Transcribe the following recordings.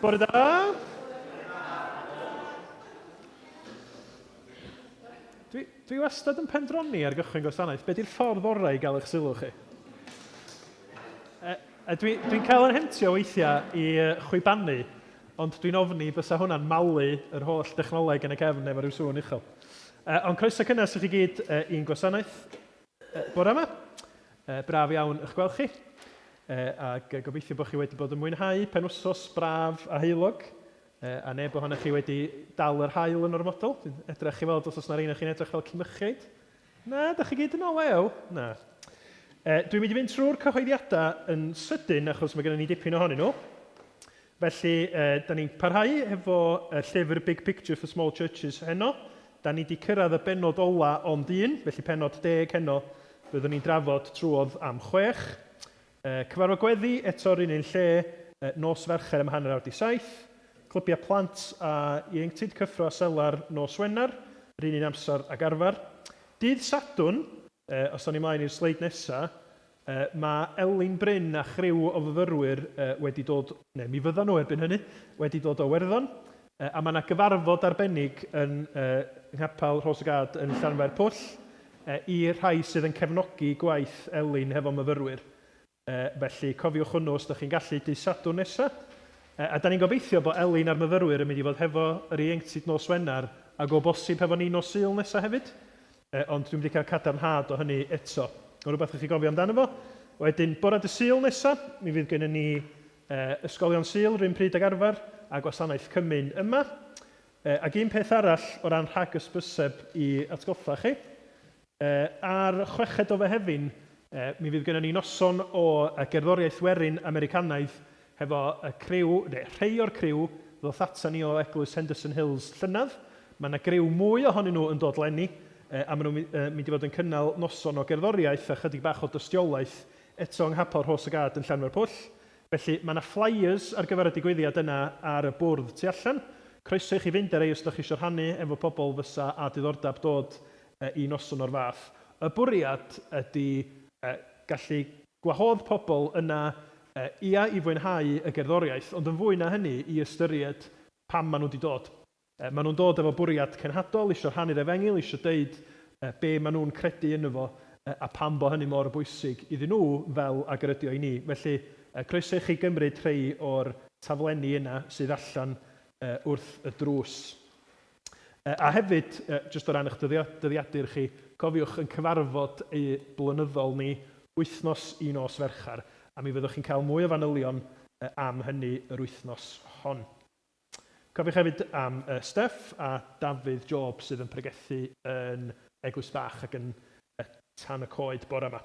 Bore da! Dwi, dwi wastad yn pendroni ar gychwyn gwasanaeth. Be di'r ffordd orau i gael eich sylw chi? E, e, Dwi'n dwi cael yn hentio weithiau i chwibanu, ond dwi'n ofni bysa hwnna'n malu yr holl dechnoleg yn y cefn efo rhyw sŵn uchel. E, ond croeso cynnes i chi gyd e, i'n gwasanaeth bore yma. Braf iawn eich gweld chi, ac gobeithio bod chi wedi bod yn mwynhau penwythnos braf a heulog, a neb ohonoch chi wedi dal yr haul yn ormodol. Dwi'n edrych i weld os oes 'na rhein o chi'n edrych fel cimychiaid. Na, da chi gyd yn olew? Na. Dwi'n mynd i fynd trwy'r cyhoeddiadau yn sydyn achos mae gennym ni dipyn ohonyn nhw. Felly, da ni'n parhau hefo y llyfr Big Picture for Small Churches heno. Da ni 'di cyrraedd y bennod ola ond un, felly pennod deg heno fyddwn ni'n drafod trwodd am chwech. Cyfarfod gweddi, eto'r un un lle, nos Fercher am hanner awr 'di saith. Clybiau plant a ieuenctid, cyffro a selar nos Wener, yr un un amser ag arfer. Dydd Sadwrn, os awn ni mlaen i'r sleid nesa, Mae Elin Bryn a chriw o fyfyrwyr wedi dod, neu mi fyddan nhw erbyn hynny, wedi dod o Werddon, a mae yna gyfarfod arbennig yn Nghapel Rhos y Gad yn Llanfair Pwll i'r rhai sydd yn cefnogi gwaith Elin hefo myfyrwyr. Felly cofiwch hwnnw os ydych chi'n gallu dydd Sadwrn nesa. A da ni'n gobeithio bod Elin a'r myfyrwyr yn mynd i fod hefo yr ieuenctid nos Wener ac o bosib hefo ni nos Sul nesa hefyd. Ond dwi'm 'di cael cadarnhad o hynny eto. Ond rhywbeth i chi gofio amdano fo. Wedyn, bore dydd Sul nesa, mi fydd gennym ni Ysgolion Sul 'run pryd ag arfer, a gwasanaeth cymun yma. Ac un peth arall o ran rhag-ysbyseb i atgoffa chi, ar chweched o Fehefin, mi fydd gennym ni noson o gerddoriaeth werin Americanaidd Hefo y criw, neu rhei o'r criw, ddoth ata ni o Eglwys Henderson Hills llynedd. Mae 'na griw mwy ohonyn nhw yn dod 'leni, a maen nhw'n mynd i fod yn cynnal noson o gerddoriaeth a chydig bach o dystiolaeth eto yng Nghapel Rhos y Gad yn Llanfairpwll. Felly, mae 'na flyers ar gyfer y digwyddiad yna ar y bwrdd tu allan. Croeso i chi fynd â rei os ydych chi isio rhannu efo pobl fysa â diddordeb dod i noson o'r fath. Y bwriad ydy gallu Gwahodd pobl yna, ia, i fwynhau y gerddoriaeth, ond yn fwy na hynny, i ystyried pam maen nhw 'di dod. Maen nhw'n dod efo bwriad cenhadol, isio rhannu'r efengyl, isio deud be maen nhw'n credu yno fo, a pam bo hynny mor bwysig iddyn nhw fel ag yr ydi o i ni. Felly, croeso i chi gymryd rhei o'r taflenni yna sydd allan wrth y drws. A hefyd, jyst o ran eich dyddiadur chi, cofiwch yn cyfarfod eu blynyddol ni wythnos i nos Fercher, a mi fyddwch chi'n cael mwy o fanylion am hynny yr wythnos hon. Cofiwch hefyd am Steff a Dafydd Job sydd yn pregethu yn Eglwys Fach ac yn Tan y Coed bore yma.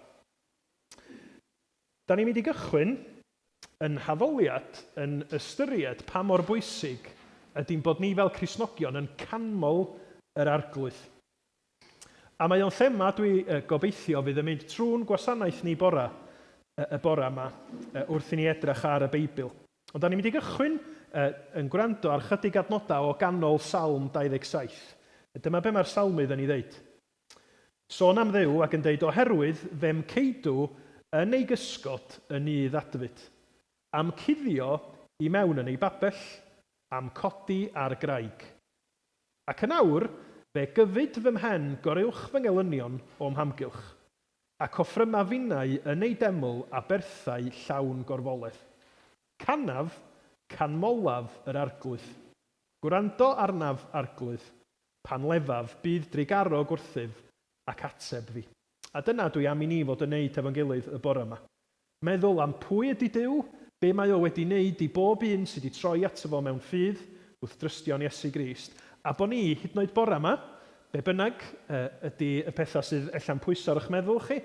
Da ni'n mynd i gychwyn yn haddoliad yn ystyried pa mor bwysig ydy'n bod ni fel Cristnogion yn canmol yr Arglwydd. A mae o'n thema dwi gobeithio fydd yn mynd trwy'n gwasanaeth ni bora y bora yma wrth i ni edrych ar y Beibl. Ond da ni'n mynd i gychwyn yn gwrando ar chydig adnodau o ganol Salm 27. Dyma be mae'r salmydd yn ei ddeud. Sôn am Dduw ac yn deud Oherwydd fe'm ceidw yn ei gysgod yn nydd adfyd, a'm cuddio i mewn yn ei babell, a'm codi ar graig. Ac yn awr, fe gyfyd fy mhen goruwch fy ngelynion o'm hamgylch, ac offryma finnau yn ei deml aberthau llawn gorfoledd. Canaf, canmolaf yr Arglwydd. Gwrando arnaf, Arglwydd, Pan lefaf, bydd drugarog wrthyf ac ateb fi. A dyna dwi am i ni fod yn neud hefo'n gilydd y bore yma. Meddwl am pwy ydi Duw, be mae o wedi neud i bob un sy di troi ato fo mewn ffydd wrth drystio yn Iesu Grist, a bo ni, hyd yn oed bore yma, be bynnag ydi y pethau sydd ella'n pwyso ar eich meddwl chi,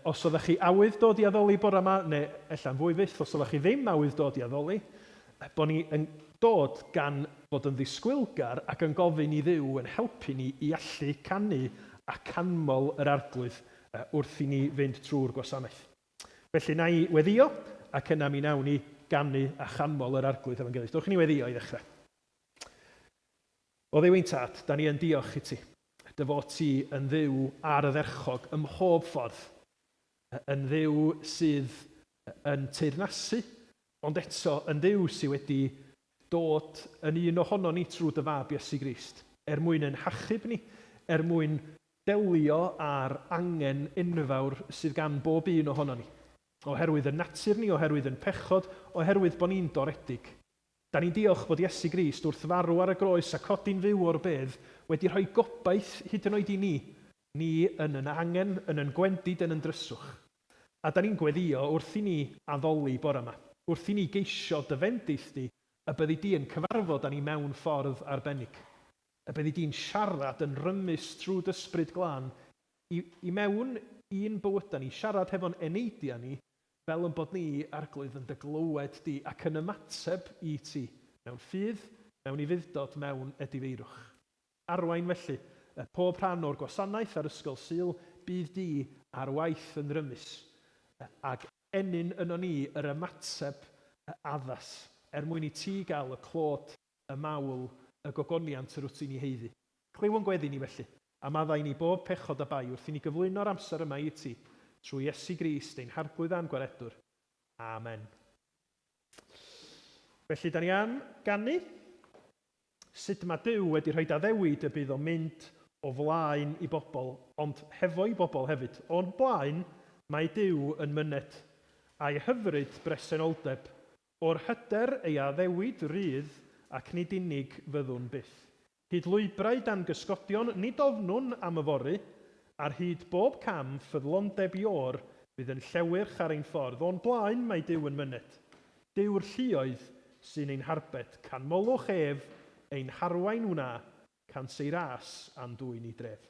os oeddech chi awydd dod i addoli bore yma, neu ella'n fwy fyth, os oeddech chi ddim awydd dod i addoli, Bo ni yn dod gan fod yn ddisgwylgar ac yn gofyn i Dduw yn helpu ni i allu canu a canmol yr Arglwydd wrth i ni fynd trwy'r gwasanaeth. Felly na i weddïo ac yna mi wnawn ni ganu a chanmol yr Arglwydd efo'n gilydd. Dowch i ni weddïo i ddechrau. O Dduw ein Tad, da ni yn diolch i ti. Dy fod ti yn Dduw ardderchog ym mhob ffordd. Yn Dduw sydd yn teyrnasu Ond eto, yn Dduw sy wedi dod yn un ohono ni trwy dy fab Iesu Grist, er mwyn ein hachub ni, er mwyn delio â'r angen enfawr sydd gan bob un ohono ni. Oherwydd yn natur ni, oherwydd yn pechod, oherwydd bod ni'n doredig. Da ni'n diolch bod Iesu Grist wrth farw ar y groes a codi'n fyw o'r bedd wedi rhoi gobaith hyd yn oed i ni, ni yn yn angen, yn yn gwendid, yn yn dryswch. A da ni'n gweddïo wrth i ni addoli bore yma, wrth i ni geisio dy fendith di, y byddi di yn cyfarfod â ni mewn ffordd arbennig. Y byddi di'n siarad yn rymus trwy d'Ysbryd Glân i, i mewn i'n bywydau ni, siarad hefo'n eneidiau ni, fel yn bod ni, Arglwydd, yn dy glywed di ac yn ymateb i ti, mewn ffydd, mewn ufudd-dod, mewn edifeirwch. Arwain felly, y pob rhan o'r gwasanaeth a'r Ysgol Sul, bydd di ar waith yn rymus, ac ennyn yno ni yr ymateb addas, er mwyn i ti gael y clod, y mawl, y gogoniant yr wyt ti'n ei haeddu. Clyw yn gweddi ni felly, a maddau i ni bob pechod a bai wrth i ni gyflwyno'r amser yma i ti, trwy Iesu Grist, ein Harglwydd a'n Gwaredwr. Amen. Felly, da ni am ganu sut mae Duw wedi rhoi addewid y bydd o'n mynd o flaen i bobl, ond hefo'i bobl hefyd. O'n blaen, mae Duw yn myned, a'i hyfryd bresenoldeb O'r hyder ei addewid rydd ac nid unig fyddwn byth. Hyd lwybrau dan gysgodion nid ofnwn am yfory, ar hyd bob cam ffyddlondeb Iôr fydd yn llewyrch ar ein ffordd, o'n blaen mae Duw yn myned. Duw'r lluoedd sy'n ein harbed, canmolwch ef, ein harwain wna, cant ei ras a'n dwyn i dref.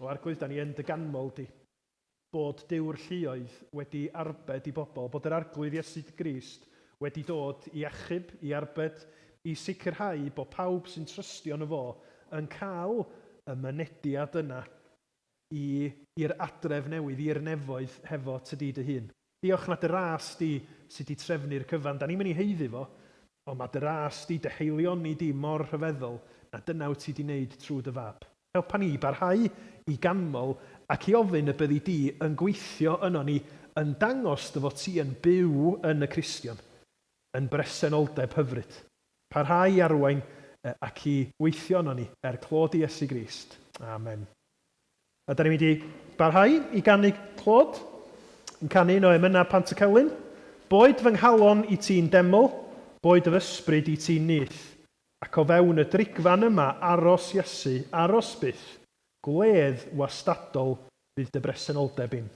O Arglwydd, da ni yn dy ganmol di, bod Duw'r lluoedd wedi arbed i bobl, bod yr Arglwydd Iesu Grist wedi dod i achub, i arbed, i sicrhau bod pawb sy'n trystio yno fo yn cael y mynediad yna i i'r adref newydd, i'r nefoedd hefo ty di dy hun. Diolch na dy ras di sydd 'di trefnu'r cyfan. Da ni'm yn ei haeddu fo, ond mae dy ras di, dy haelioni di mor rhyfeddol na dyna wyt ti 'di wneud trwy dy fab. Helpa ni i barhau i ganmol ac i ofyn y byddi di yn gweithio ynon ni, yn dangos dy fod ti yn byw yn y Cristion, yn bresenoldeb hyfryd. Parhau i arwain ac i weithio ynon ni, er clod i Iesu Grist. Amen. A da ni'n mynd i barhau i ganu clod, yn canu un o emynau Pantycelyn. Boed fy nghalon i ti'n deml, boed fy ysbryd i ti'n nyth, ac o fewn y drigfan yma aros Iesu, aros byth, gwledd wastadol fydd dy bresenoldeb im.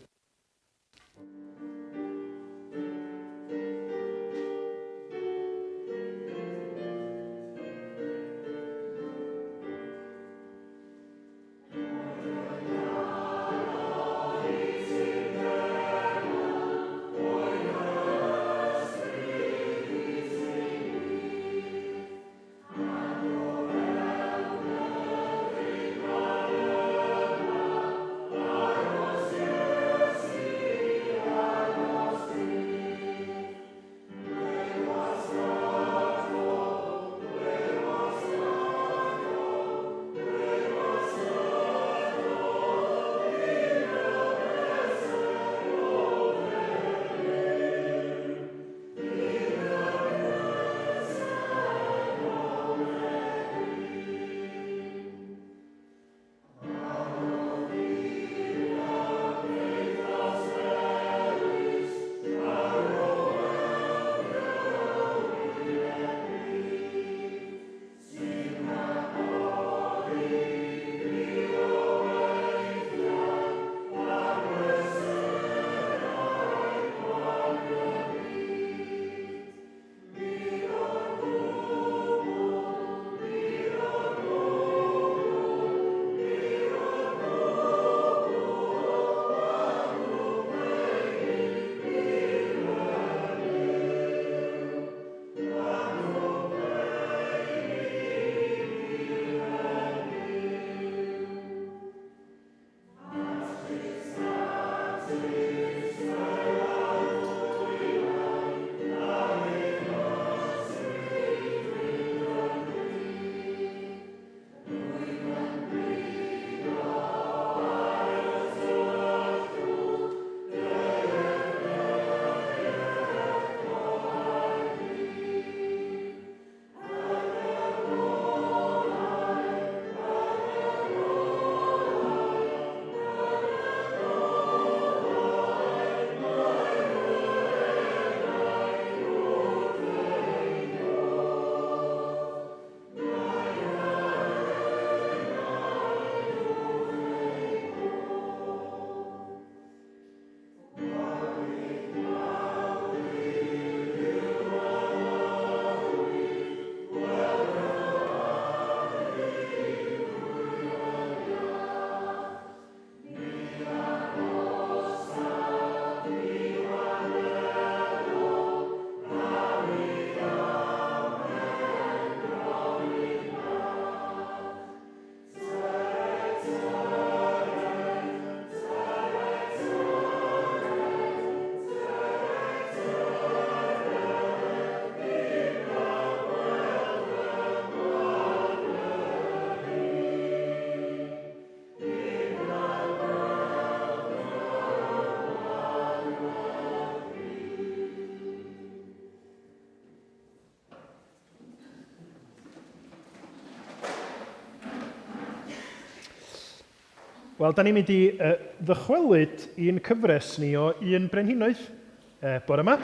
Wel, da ni'n mynd i uh, ddychwelyd i'n cyfres ni o Un Brenhinoedd uh, bore yma.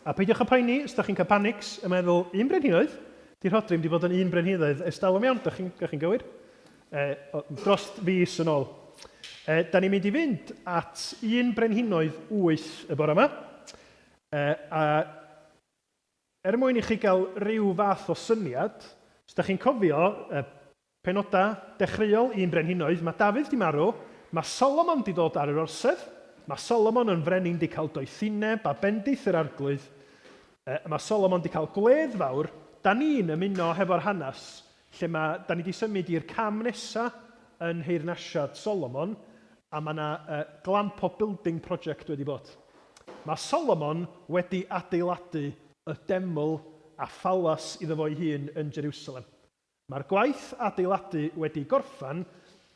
A peidiwch â poeni, os da chi'n cael panics yn meddwl, Un Brenhinoedd? Di Rhodri wedi bod yn Un Brenhinoedd ers talwm iawn, da chi'n chi gywir? Uh, dros fis yn ôl. Uh, da ni'n mynd i fynd at Un Brenhinoedd 8 y bore yma. Uh, a Er mwyn i chi gael rhyw fath o syniad, os da chi'n cofio y penodau dechreuol Un Brenhinoedd, mae Dafydd 'di marw, mae Solomon 'di dod ar yr orsedd, mae Solomon yn frenin 'di cael doethineb a bendith yr Arglwydd. Mae Solomon wedi cael gwledd fawr. Da ni'n ymuno hefo'r hanes lle mae, da ni wedi symud i'r cam nesa yn nheyrnasiad Solomon, a mae yna uh, glamp o building project wedi bod. Mae Solomon wedi adeiladu y deml a phalas iddo fo'i hun yn Jerusalem. Mae'r gwaith adeiladu wedi gorffen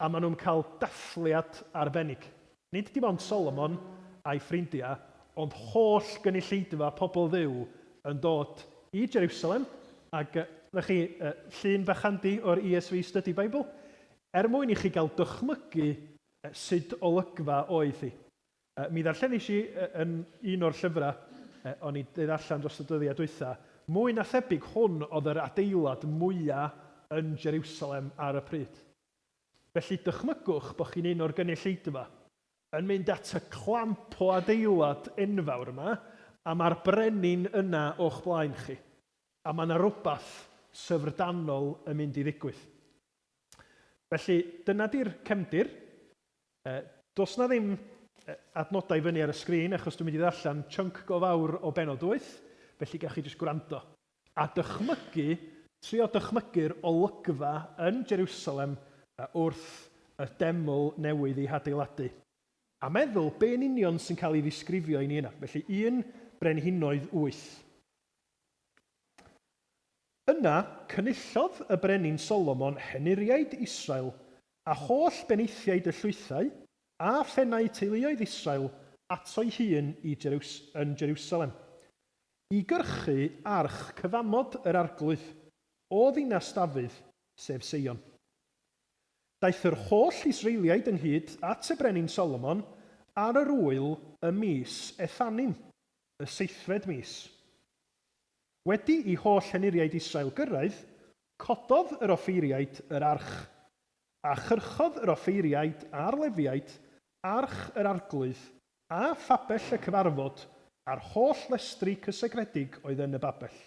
a maen nhw'n cael dathliad arbennig. Nid dim ond Solomon a'i ffrindiau, ond holl gynulleidfa pobl Dduw yn dod i Jeriwsalem, ac 'na chi, llun bach handi o'r ESV Study Bible, er mwyn i chi gael dychmygu sut olygfa oedd hi. Mi ddarllenis i yn un o'r llyfrau o'n i 'di ddarllen dros y dyddiau dwytha, mwy na thebyg hwn oedd yr adeilad mwya yn Jeriwsalem ar y pryd. Felly dychmygwch bod chi'n un o'r gynulleidfa, yn mynd at y clamp o adeilad enfawr yma, a mae'r brenin yna o'ch blaen chi, a mae 'na rywbeth syfrdanol yn mynd i ddigwydd. Felly, dyna 'di'r cefndir. Does 'na ddim adnodau i fyny ar y sgrin achos dwi'n mynd i ddarllen chunk go fawr o bennod 8, felly gewch chi jyst gwrando. A dychmygu, trio dychmygu'r olygfa yn Jeriwsalem wrth y deml newydd ei hadeiladu. A meddwl be yn union sy'n cael ei ddisgrifio i ni yna. Felly 1 Brenhinoedd 8. Yna cynullodd y brenin Solomon henuriaid Israel a holl benaethiaid y llwythau, a phennau teuluoedd Israel ato'i hun i Jerws yn Jeriwsalem, i gyrchu arch cyfamod yr Arglwydd, o ddinas Dafydd, sef Seion. Daeth yr holl Israeliaid ynghyd at y brenin Solomon ar yr ŵyl ym mis Ethanim, y seithfed mis. Wedi i holl henuriaid Israel gyrraedd, cododd yr offeiriaid yr arch, a chyrchodd yr offeiriaid a'r Lefiaid arch yr Arglwydd, a phabell y cyfarfod, a'r holl lestri cysegredig oedd yn y babell.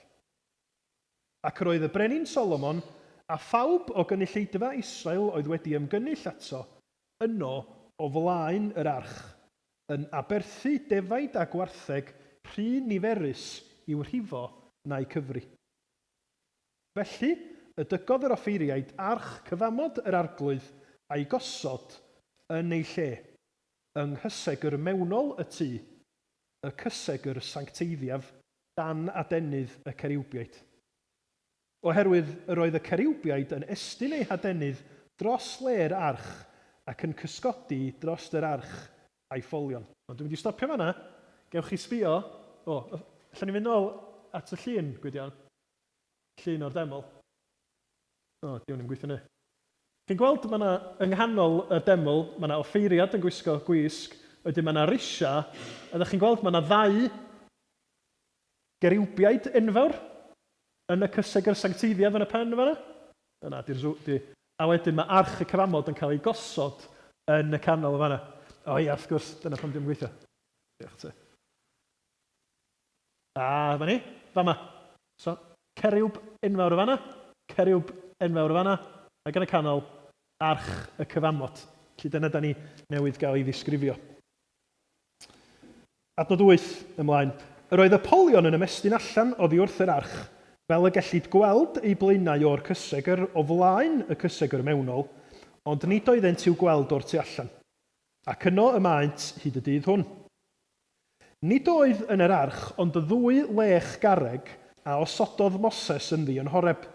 Ac yr oedd y brenin Solomon, a phawb o gynulleidfa Israel oedd wedi ymgynnull ato, yno o flaen yr arch, yn aberthu defaid a gwartheg rhy niferus i'w rhifo na'u cyfri. Felly y dygodd yr offeiriaid arch cyfamod yr Arglwydd a'i gosod yn ei lle, yng nghysegr mewnol y tŷ, y cysegr sancteiddiaf, dan adenydd y ceriwbiaid. Oherwydd yr oedd y ceriwbiaid yn estyn eu hadenydd dros le'r arch ac yn cysgodi drost yr arch a'i pholion. Ond dwi'n mynd i stopio fan'na. Gewch chi sbio. O, allan ni fynd nôl at y llun, Gwydion? Llun o'r deml. O, di hwn ddim gweithio na. Chi'n gweld, mae yna, yng nghanol y deml, mae yna offeiriad yn gwisgo gwisg, wedyn mae yna risiau, a ydych chi'n gweld, mae yna ddau geriwbiaid enfawr yn y cysegr sancteiddiaf yn y pen yn fan'na. Yna, di'r zw, di. A wedyn mae arch y cyfamod yn cael ei gosod yn y canol yn fan'na. O ia, wrth gwrs, dyna pam di'm yn gweithio. Diolch ti. A, fan ni, fama. So, ceriwb enfawr yn fan'na, ceriwb enfawr yn fan'na, ac yn y canol, arch y cyfamod. Felly dyna da ni newydd gael ei ddisgrifio. Adnod 8 ymlaen. Yr oedd y polion yn ymestyn allan oddi wrth yr arch, fel y gellid gweld eu blaenau o'r cysegr o flaen y cysegr mewnol, ond nid oeddent i'w gweld o'r tu allan. Ac yno y maent hyd y dydd hwn. Nid oedd yn yr arch ond y ddwy lech garreg a osododd Moses ynddi yn Horeb,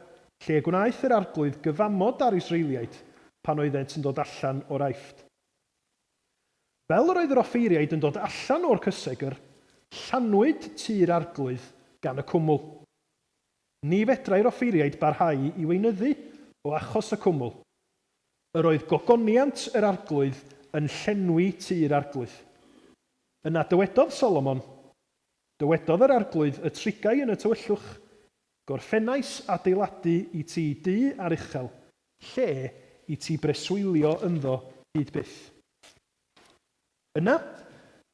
lle y gwnaeth yr Arglwydd gyfamod â'r Israeliaid pan oeddent yn dod allan o'r Aifft. Fel yr oedd yr offeiriaid yn dod allan o'r cysegr, llanwyd tŷ'r Arglwydd gan y cwmwl. Ni fedrai'r offeiriaid barhau i weinyddu o achos y cwmwl. Yr oedd gogoniant yr Arglwydd yn llenwi tŷ'r Arglwydd. Yna dywedodd Solomon, Dywedodd yr Arglwydd y trigai yn y tywyllwch, Gorffennais adeiladu i ti dŷ aruchel, lle i ti breswylio ynddo hyd byth. Yna,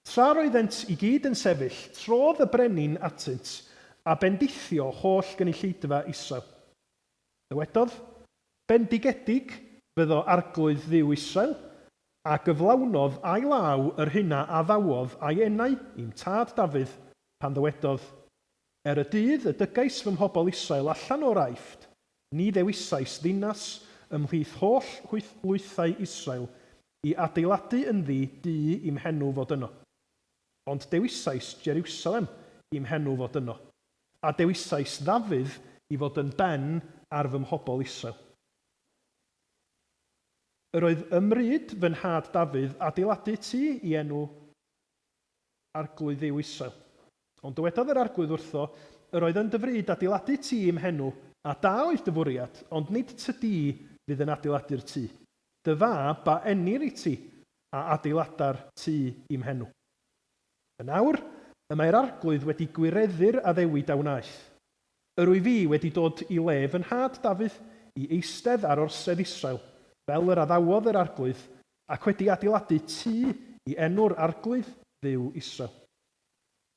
tra roeddent i gyd yn sefyll, trodd y brenin atynt a bendithio holl gynulleidfa Israel. Dywedodd, Bendigedig fyddo Arglwydd Dduw Israel, a gyflawnodd â'i law yr hyn a addawodd â'i enau i'm tad Dafydd, pan ddywedodd, Er y dydd y dygais fy mhobl Israel allan o'r Aifft, ni ddewisais ddinas ymhlith holl lwythau Israel i adeiladu ynddi dŷ i'm henw fod yno. Ond dewisais Jeriwsalem i'm henw fod yno, a dewisais Ddafydd i fod yn ben ar fy mhobl Israel. Yr oedd ym mryd fy nhad Dafydd adeiladu tŷ i enw Arglwydd Dduw Israel. Ond dywedodd yr Arglwydd wrtho, Yr oedd yn dy fryd adeiladu tŷ i'm henw, a da oedd dy fwriad, ond nid tŷ di fydd yn adeiladu'r tŷ. Dy fab a enir i ti, a adeilada'r tŷ i'm henw. Yn awr, y mae'r Arglwydd wedi gwireddu'r addewid a wnaeth. Yr wyf fi wedi dod i le fy nhad Dafydd, i eistedd ar orsedd Israel, fel yr addawodd yr Arglwydd, ac wedi adeiladu tŷ i enw'r Arglwydd, Dduw Israel.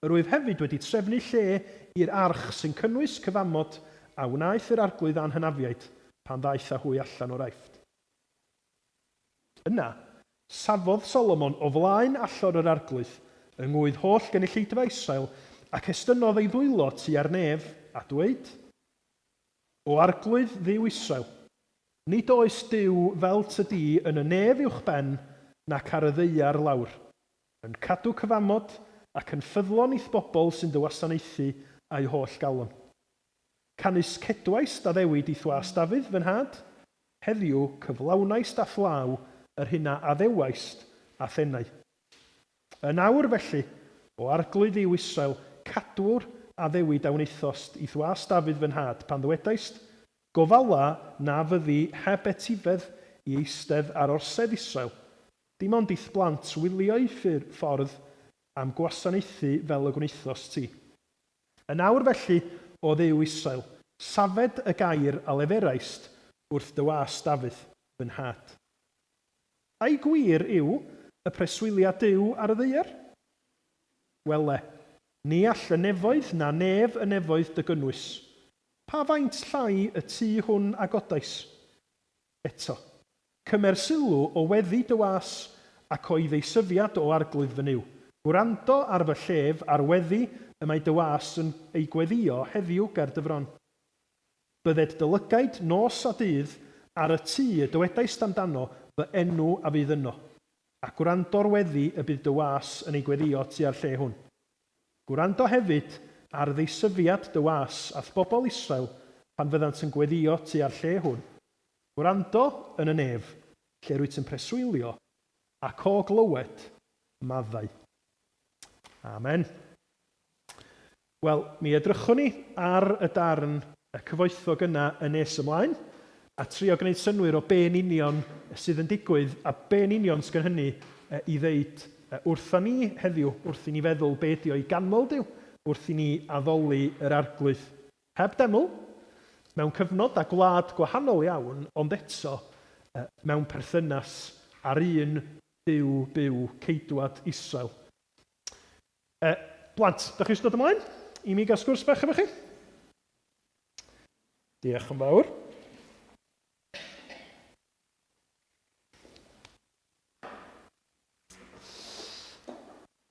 Yr wyf hefyd wedi trefnu lle i'r arch sy'n cynnwys cyfamod a wnaeth yr Arglwydd â'n hynafiaid pan ddaeth â hwy allan o'r Aifft. Yna, safodd Solomon o flaen allor yr Arglwydd, yng ngŵydd holl gynulleidfa Israel, ac estynnodd ei ddwylo tua'r nef, a dweud, O Arglwydd Dduw Israel, nid oes Duw fel ty di yn y nef uwchben nac ar y ddaear lawr, yn cadw cyfamod ac yn ffyddlon i'th bobl sy'n dy wasanaethu â'u holl galon. Canys cedwaist addewid i'th was Dafydd, fy nhad, heddiw cyflawnaist â'th law yr hyn a addewaist â'th enau. Yn awr, felly, O Arglwydd Dduw Israel, cadw'r addewid a wnaethost i'th was Dafydd fy nhad, pan ddywedaist, Gofala na fyddi heb etifedd i eistedd ar orsedd Israel, Dim ond i'th blant wylio'u ffordd a'm gwasanaethu fel y gwnaethost ti. Yn awr felly, O Dduw Israel, safed y gair a leferaist wrth dy was Dafydd, fy nhad. Ai gwir yw y preswylia Duw ar y ddaear? Wele, ni all y nefoedd na nef y nefoedd dy gynnwys. Pa faint llai y tŷ hwn a godais? Eto. Cymer sylw o weddi dy was ac o'i ddeisyfiad o Arglwydd fy Nuw. Gwrando ar fy llef a'r weddi y mae dy was yn ei gweddïo heddiw ger dy fron. Bydded dy lygaid nos a dydd ar y tŷ y dywedaist amdano, fy enw a fydd yno. A gwrando'r weddi y bydd dy was yn ei gweddïo tua'r lle hwn. Gwrando hefyd ar ddeisyfiad dy was a'th bobl Israel pan fyddant yn gweddïo tua'r lle hwn. Gwrando yn y nef, lle rwyt yn preswylio, ac o glywed, maddau. Amen. Wel, mi edrychwn ni ar y darn y cyfoethog yna yn nes ymlaen, a trio gwneud synnwyr o be'n union sydd yn digwydd, a be'n union sgyn hynny i ddeud wrtha ni heddiw, wrth i ni feddwl be ydi o i ganmol Duw, wrth i ni addoli yr Arglwydd. Heb deml, mewn cyfnod a gwlad gwahanol iawn, ond eto mewn perthynas â'r un Duw byw, Ceidwad Israel. E, blant, da chi eisiau dod ymlaen i mi gael sgwrs bach efo chi? Diolch yn fawr.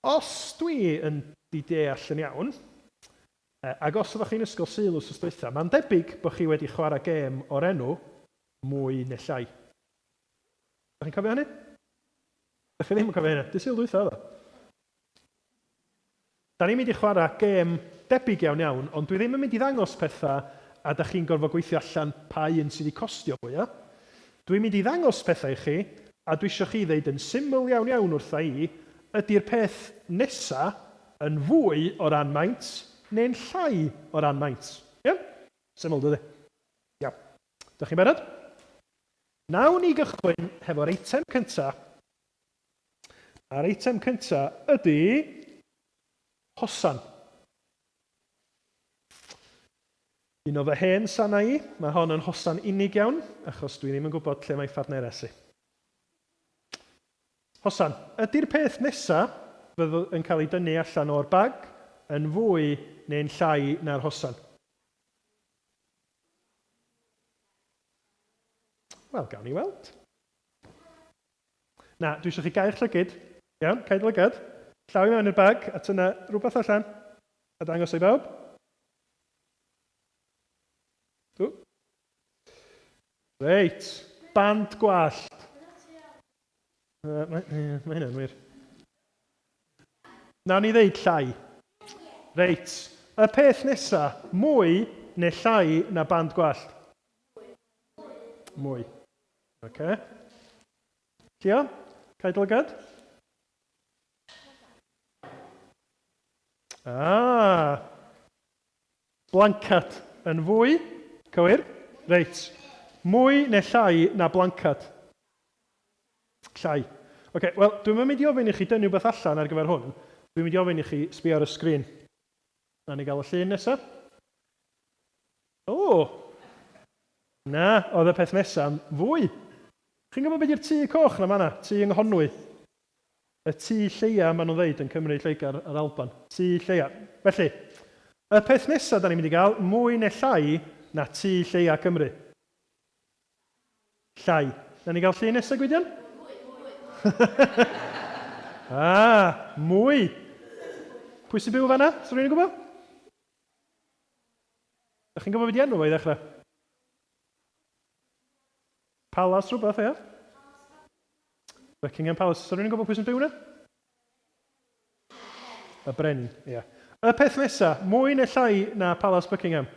Os dwi yn di deall yn iawn, Ac os oeddech chi'n Ysgol Sul wythnos dwytha, mae'n debyg bod chi wedi chwarae gêm o'r enw Mwy neu Llai. Ydych chi'n cofio hynny? Ydych chi ddim yn cofio hynny? Dydd Sul dwytha oedd o. Da ni'n mynd i chwarae gêm debyg iawn iawn, ond dwi ddim yn mynd i ddangos pethau a da chi'n gorfod gweithio allan pa un sydd wedi costio fwyaf. Dwi'n mynd i ddangos pethau i chi, a dwi eisiau chi ddeud yn syml iawn iawn wrtha i, ydy'r peth nesa yn fwy o ran maint neu'n llai o ran maint? Iawn? Syml, dydy? Iawn. Dych chi'n barod? Nawn ni gychwyn hefo'r eitem cynta. A'r eitem cynta ydy hosan. Un o fy hen sanau i, mae hon yn hosan unig iawn, achos dwi ddim yn gwybod lle mae ffarneres i. Hosan, ydy'r peth nesa fydd yn cael ei dynnu allan o'r bag yn fwy neu'n llai na'r hosan? Wel, gawn ni weld. Na, dwi eisiau chi gau'ch llygid. Iawn, cau dy lygad. Llaw i mewn i'r bag, a tynna rhywbeth allan, a dangos o i bawb. Reit, band gwallt. Mae, mae hynna'n wir. Nawn ni ddeud llai. Reit, y peth nesa, mwy neu llai na band gwallt? Mwy. Oce. Okay. Llio, cael dylgad? Ah, Blancad yn fwy, cywir? Reit. Mwy neu llai na blancad? Llai. Oce, wel, dwi'm yn mynd i ofyn i chi dynnu wbeth allan ar gyfer hwn. Dwi'n mynd i ofyn i chi sbio ar y sgrin. Na ni gael y llun nesaf. O! Na, oedd y peth nesaf fwy. Chi'n gwybod beth yw'r tŷ coch na fanna? Tŷ yng Nghonwy. Y tŷ lleia, maen nhw'n ddeud, yn Cymru, Lloegr a'r Alban. Tŷ lleia. Felly, y peth nesaf da ni'n mynd i gael, mwy neu llai na tŷ lleia Cymru? Llai. Na ni gael llun nesaf, Gwydion? Mwy, mwy. ah, mwy. Pwy sy'n byw fanna? Sy'n rhywun yn gwybod? Ydych chi'n gwybod beth di enw fo i ddechrau? Palas rhywbeth, ia? Buckingham Palace. So rhywun yn gwybod pwy sy'n byw yna? Y brenin, ia. Y peth nesa, mwy neu llai na Palace Buckingham?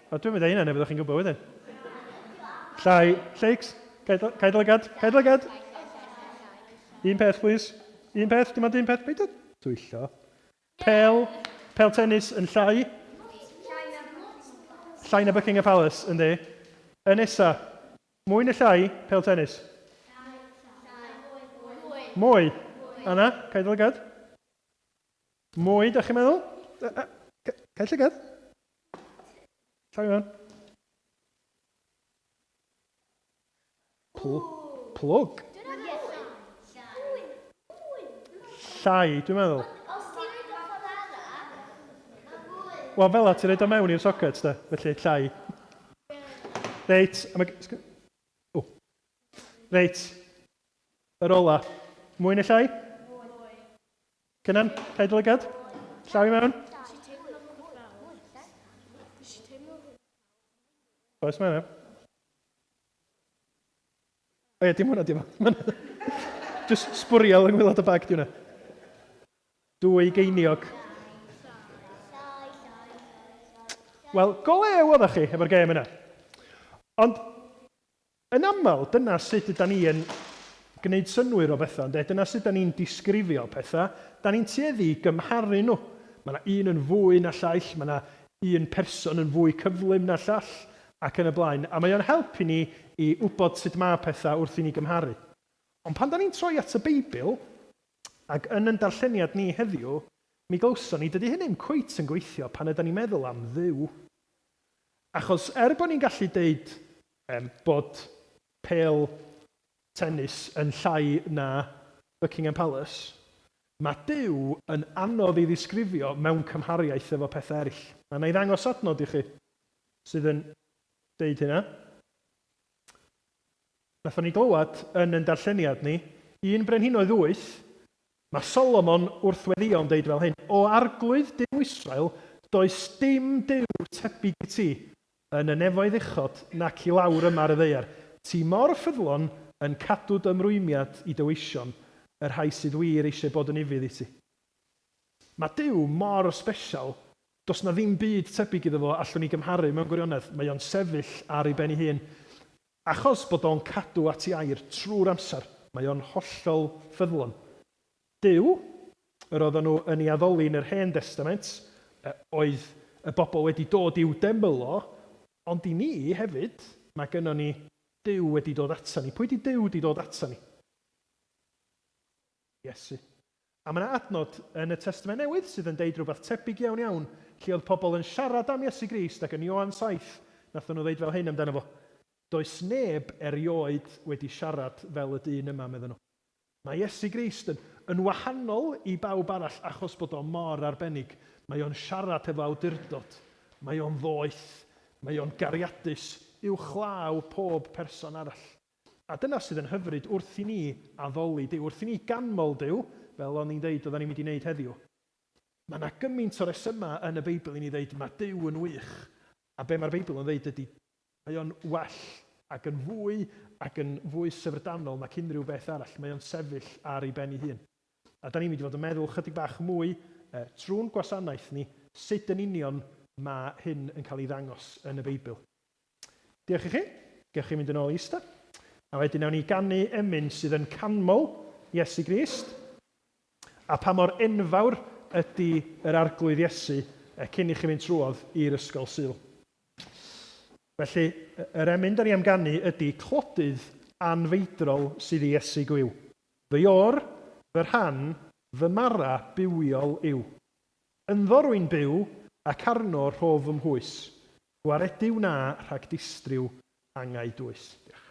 O, dwi'n mynd â hynna, neu fyddwch chi'n gwybod wedyn. Llai, lleics, cael lygad, cael lygad. Un peth, please. Un peth, dim ond un peth, beidio twyllo. Pêl, pêl tennis yn llai. Llai na Buckingham Palace, yndi. Y nesa, mwy neu llai, pêl tennis? Mwy. Anna, cael dy lygad. Mwy, da chi'n meddwl? Cael llygad. Llai mewn. Pl plwg. Llai, dwi'n meddwl. Wel, fel ti'n rhaid o mewn i'r socket, da. Felly, llai. Reit, a mae... O. Reit. Yr ola. Mwy neu llai? Cynan, cau dy lygad. Llaw i mewn. Oes mae yna. O ie, dim hwnna di fo. Just sbwriel yng ngwylod y bag di hwnna. Dwy geiniog. Wel, go lew oeddech chi efo'r gêm yna. Ond Yn aml, dyna sut ydan ni yn gwneud synnwyr o bethau, ynde? Dyna sut 'dan ni'n disgrifio pethau. Dan ni'n tueddu i gymharu nhw. Mae 'na un yn fwy na llaill, mae 'na un person yn fwy cyflym na llall, ac yn y blaen. A mae o'n help i ni i wybod sut mae pethau wrth i ni gymharu. Ond pan 'dan ni'n troi at y Beibl, ac yn yn darlleniad ni heddiw, mi glywson ni, dydy hynny ddim cweit yn gweithio pan ydan ni'n meddwl am Dduw. Achos er bod ni'n gallu deud bod pêl tennis yn llai na Buckingham Palace, mae Duw yn anodd ei ddisgrifio mewn cymhariaeth efo pethau eraill. A wna i ddangos adnod i chi sydd yn deud hynna. Nathon ni glywed yn yn darlleniad ni, un Brenhinoedd 8, mae Solomon wrth weddïo yn deud fel hyn, O Arglwydd Duw Israel, does dim Duw tebyg i ti, yn y nefoedd uchod nac i lawr yma ar y ddaear. Ti mor ffyddlon yn cadw dy ymrwymiad i dy weision, y rhai sydd wir eisiau bod yn ufudd i ti. Mae Duw mor sbesial, does 'na ddim byd tebyg iddo fo allwn ni gymharu mewn gwirionedd. Mae o'n sefyll ar ei ben ei hun. Achos bod o'n cadw at ei air trwy'r amser, mae o'n hollol ffyddlon. Duw, yr oedden nhw yn ei addoli yn yr Hen Destament, oedd y bobl wedi dod i'w deml o, ond i ni hefyd, mae gynnon ni Duw wedi dod ata ni. Pwy 'di Duw 'di dod ata ni? Iesu. A mae 'na adnod yn y Testament Newydd sydd yn deud rhywbeth tebyg iawn iawn, lle oedd pobl yn siarad am Iesu Grist ac yn Ioan 7, nathon nhw ddeud fel hyn amdano fo, Does neb erioed wedi siarad fel y dyn yma, medden nhw. Mae Iesu Grist yn, yn wahanol i bawb arall achos bod o mor arbennig. Mae o'n siarad hefo awdurdod. Mae o'n ddoeth. Mae o'n gariadus uwchlaw pob person arall. A dyna sydd yn hyfryd wrth i ni addoli Duw, wrth i ni ganmol Duw, fel o'n i'n deud oedden ni'n mynd i wneud heddiw. Mae yna gymaint o resymau yn y Beibl i ni ddeud mae Duw yn wych. A be mae'r Beibl yn ddeud ydy mae o'n well ac yn fwy ac yn fwy syfrdanol nac unrhyw beth arall. Mae o'n sefyll ar ei ben ei hun. A da ni'n mynd i fod yn meddwl chydig bach mwy trwy'n gwasanaeth ni sut yn union mae hyn yn cael ei ddangos yn y Beibl. Diolch i chi. Gewch chi mynd yn ôl i ista. A wedyn nawn ni ganu emyn sydd yn canmol Iesu Grist a pa mor enfawr ydy yr Arglwydd Iesu cyn i chi fynd trwodd i'r Ysgol Sul. Felly, yr emyn da ni am ganu ydy Clodydd anfeidrol sydd i Iesu gwiw. Fy iôr, fy rhan, fy mara bywiol yw. Ynddo rwy'n byw, ac arno rhof fy mhwys. Gwaredu wna rhag distryw angau dwys. Diolch.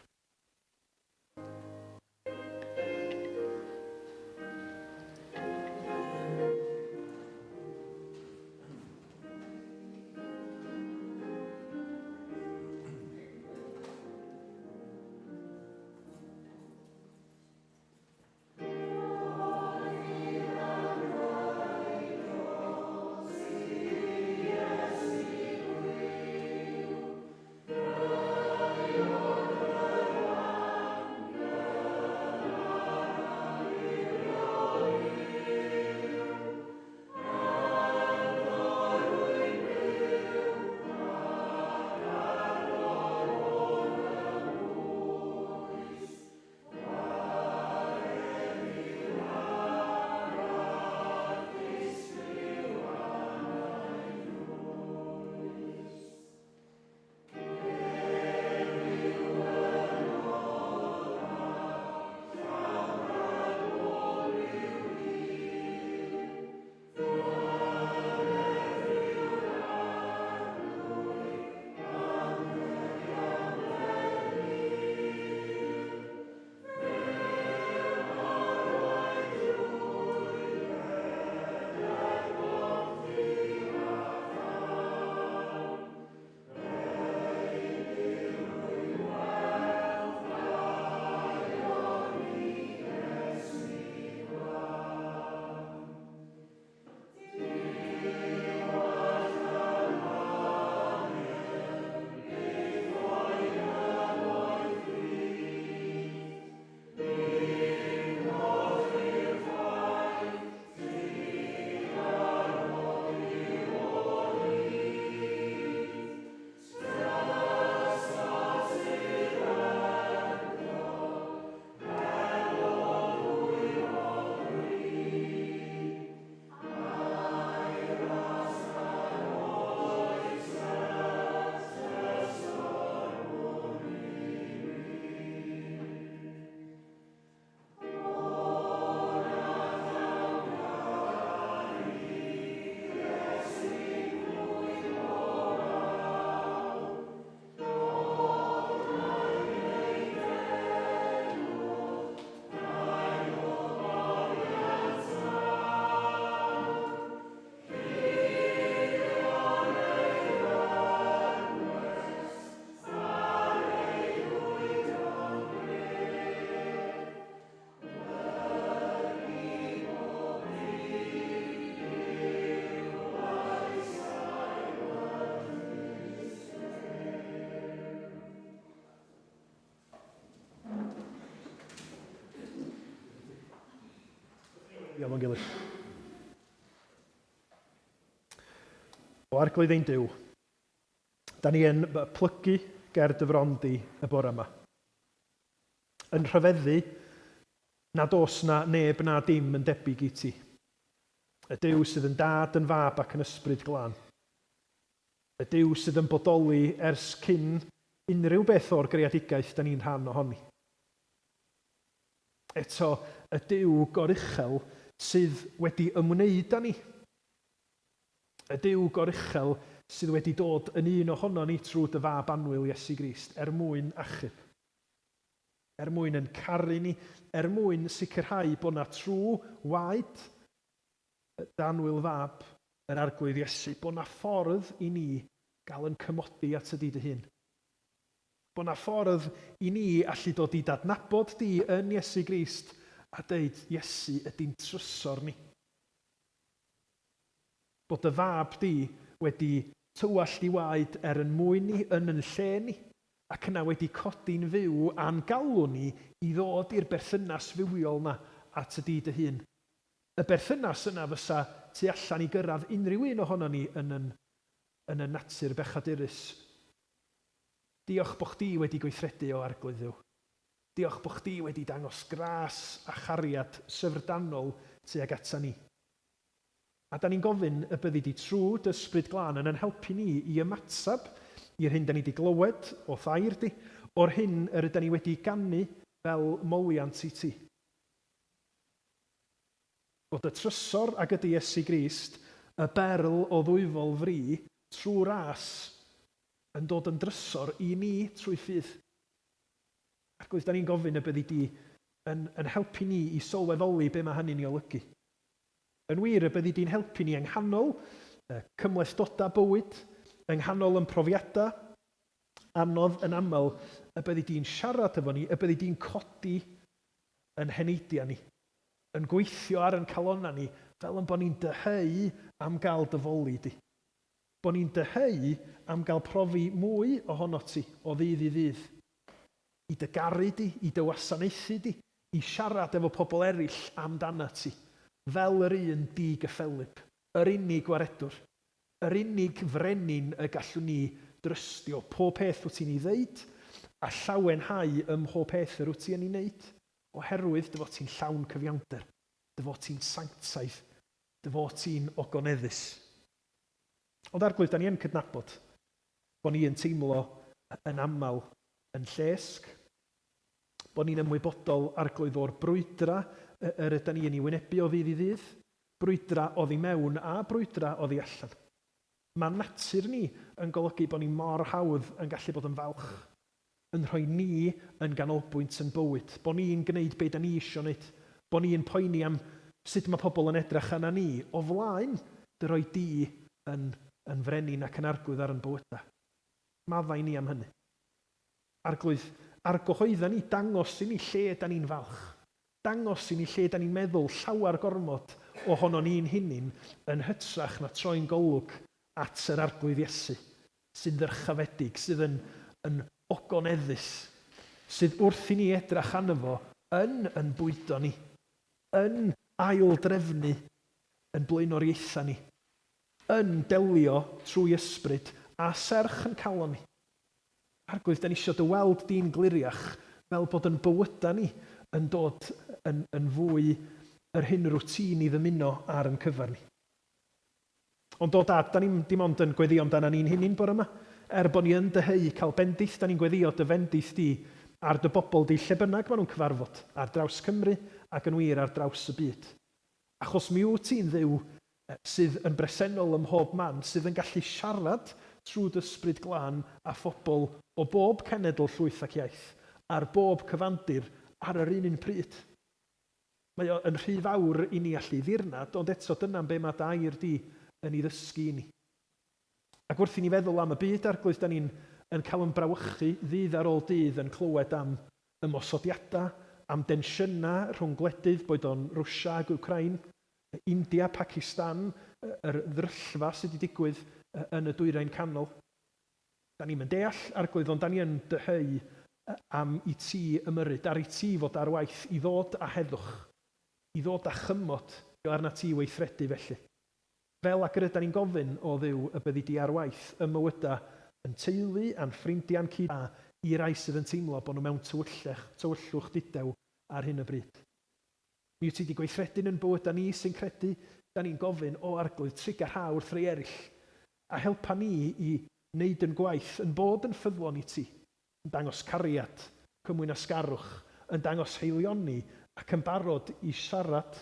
Iawn gilydd. O Arglwydd ein Duw, da ni yn plygu ger dy fron di y bore yma. Yn rhyfeddu nad oes na neb na dim yn debyg i ti. Y Duw sydd yn Dad, yn Fab ac yn Ysbryd Glân. Y Duw sydd yn bodoli ers cyn unrhyw beth o'r greadigaeth da ni'n rhan ohoni. Eto, y Duw goruchel sydd wedi ymwneud â ni. Y Duw goruchel sydd wedi dod yn un ohonon ni trwy dy Fab annwyl Iesu Grist, er mwyn achub. Er mwyn yn caru ni, er mwyn sicrhau bod 'na trwy waed dy annwyl Fab, yr Arglwydd Iesu, bod 'na ffordd i ni gael yn cymodi at y di dy hun. Bod 'na ffordd i ni allu dod i d'adnabod di yn Iesu Grist a deud, Iesu ydy'n trysor ni. Bod dy fab di wedi tywallt ei waed er yn mwyn ni yn yn lle ni, ac yna wedi codi'n fyw a'n galw ni i ddod i'r berthynas fywiol 'na at y di dy hun. Y berthynas yna fysa tu allan i gyrraedd unrhyw un ohonon ni yn yn yn y natur bechadurus. Diolch bo chdi wedi gweithredu o Arglwydd Dduw. Diolch bo chdi wedi dangos gras a chariad syfrdanol tuag ata ni. A da ni'n gofyn y byddi di trwy dy Ysbryd Glân yn yn helpu ni i ymateb i'r hyn da ni di glywed o'th air di, o'r hyn yr yda ni wedi ganu fel moliant i ti. Bod y trysor ag ydy Iesu Grist, y berl o ddwyfol fri, trwy ras, yn dod yn drysor i ni trwy ffydd. Arglwydd, da ni'n gofyn y byddi di yn, yn helpu ni i sylweddoli be mae hynny'n ei olygu. Yn wir, y byddi di'n helpu ni yng nghanol y cymhlethdodau bywyd, yng nghanol yn profiadau anodd yn aml, y byddi di'n siarad efo ni, y byddi di'n codi yn heneidiau ni, yn gweithio ar yn calonnau ni, fel yn bod ni'n dyheu am gael dy foli di. Bod ni'n dyheu am gael profi mwy ohonot ti o ddydd i ddydd. I dy garu di, i dy wasanaethu di, i siarad efo pobl eraill amdanat ti, fel yr un di-gyffelyb, yr unig Gwaredwr, yr unig Frenin y gallwn ni drystio pob peth wyt ti'n ei ddeud, a llawenhau ym mhob peth yr wyt ti yn ei wneud, oherwydd dy fod ti'n llawn cyfiawnder, dy fod ti'n sanctaidd, dy fod ti'n ogoneddus. Ond Arglwydd, da ni yn cydnabod bod ni yn teimlo yn aml yn llesg, bod ni'n ymwybodol, Arglwydd, o'r brwydrau yr ydan ni yn ei wynebu o ddydd i ddydd, brwydrau oddi mewn a brwydrau oddi allan. Mae natur ni yn golygu bod ni mor hawdd yn gallu bod yn falch, yn rhoi ni yn ganolbwynt yn bywyd, bod ni'n gwneud be da ni isio wneud, bod ni'n poeni am sut mae pobl yn edrych arna ni o flaen dy roi di yn, yn frenin ac yn arglwydd ar yn bywydau. Maddau ni am hynny. Arglwydd, argyhoedda ni, dangos i ni lle da ni'n falch. Dangos i ni lle da ni'n meddwl llawer gormod ohono ni'n hunin yn hytrach na troi'n golwg at yr Arglwydd Iesu, sy'n ddyrchafedig, sydd yn, yn ogoneddus, sydd wrth i ni edrach arno fo yn yn bwydo ni, yn ail-drefnu yn blaenoriaethau ni, yn delio trwy ysbryd a serch yn calon ni. Arglwydd, da ni isio dy weld di'n gliriach, fel bod yn bywydau ni yn dod yn, yn fwy yr hyn rwyt ti'n ei ddymuno ar yn cyfer ni. Ond o Dad, da ni'n dim ond yn gweddio amdana ni'n hunin bore yma. Er bod ni yn dyheu cael bendith, da ni'n gweddio dy fendith di ar dy bobl di lle bynnag maen nhw'n cyfarfod, ar draws Cymru ac yn wir ar draws y byd. Achos mi wyt ti'n Dduw sydd yn bresennol ym mhob man, sydd yn gallu siarad trwy dy Ysbryd Glân â phobl o bob cenedl, llwyth ac iaith, ar bob cyfandir, ar yr un un pryd. Mae o yn rhy fawr i ni allu ddirnad, ond eto dyna'n be mae dy air di yn ei ddysgu i ni. Ac wrth i ni feddwl am y byd, Arglwydd, da ni'n yn cael yn brawychu ddydd ar ôl dydd yn clywed am ymosodiadau, am densiynau rhwng gwledydd, boed o'n Rwsia ac Wcráin, India, Pacistan, yr ddryllfa sydd wedi digwydd yn y Dwyrain Canol. Da ni'm yn deall, Arglwydd, ond da ni yn dyheu am i ti ymyrryd, ar i ti fod ar waith i ddod â heddwch, i ddod â chymod arnat ti i weithredu felly. Fel ag yr ydan ni'n gofyn, O Dduw, y byddi di ar waith ym mywydau yn teulu a'n ffrindiau'n cyd a i rai sydd yn teimlo bod nhw mewn tywyllech, tywyllwch dudew ar hyn o bryd. Mi wyt ti 'di gweithredu'n yn bywydau ni sy'n credu, da ni'n gofyn, O Arglwydd, trugarha wrth rei eraill, a helpa ni i wneud yn gwaith, yn bod yn ffyddlon i ti, yn dangos cariad, cymwynasgarwch, yn dangos haelioni ac yn barod i siarad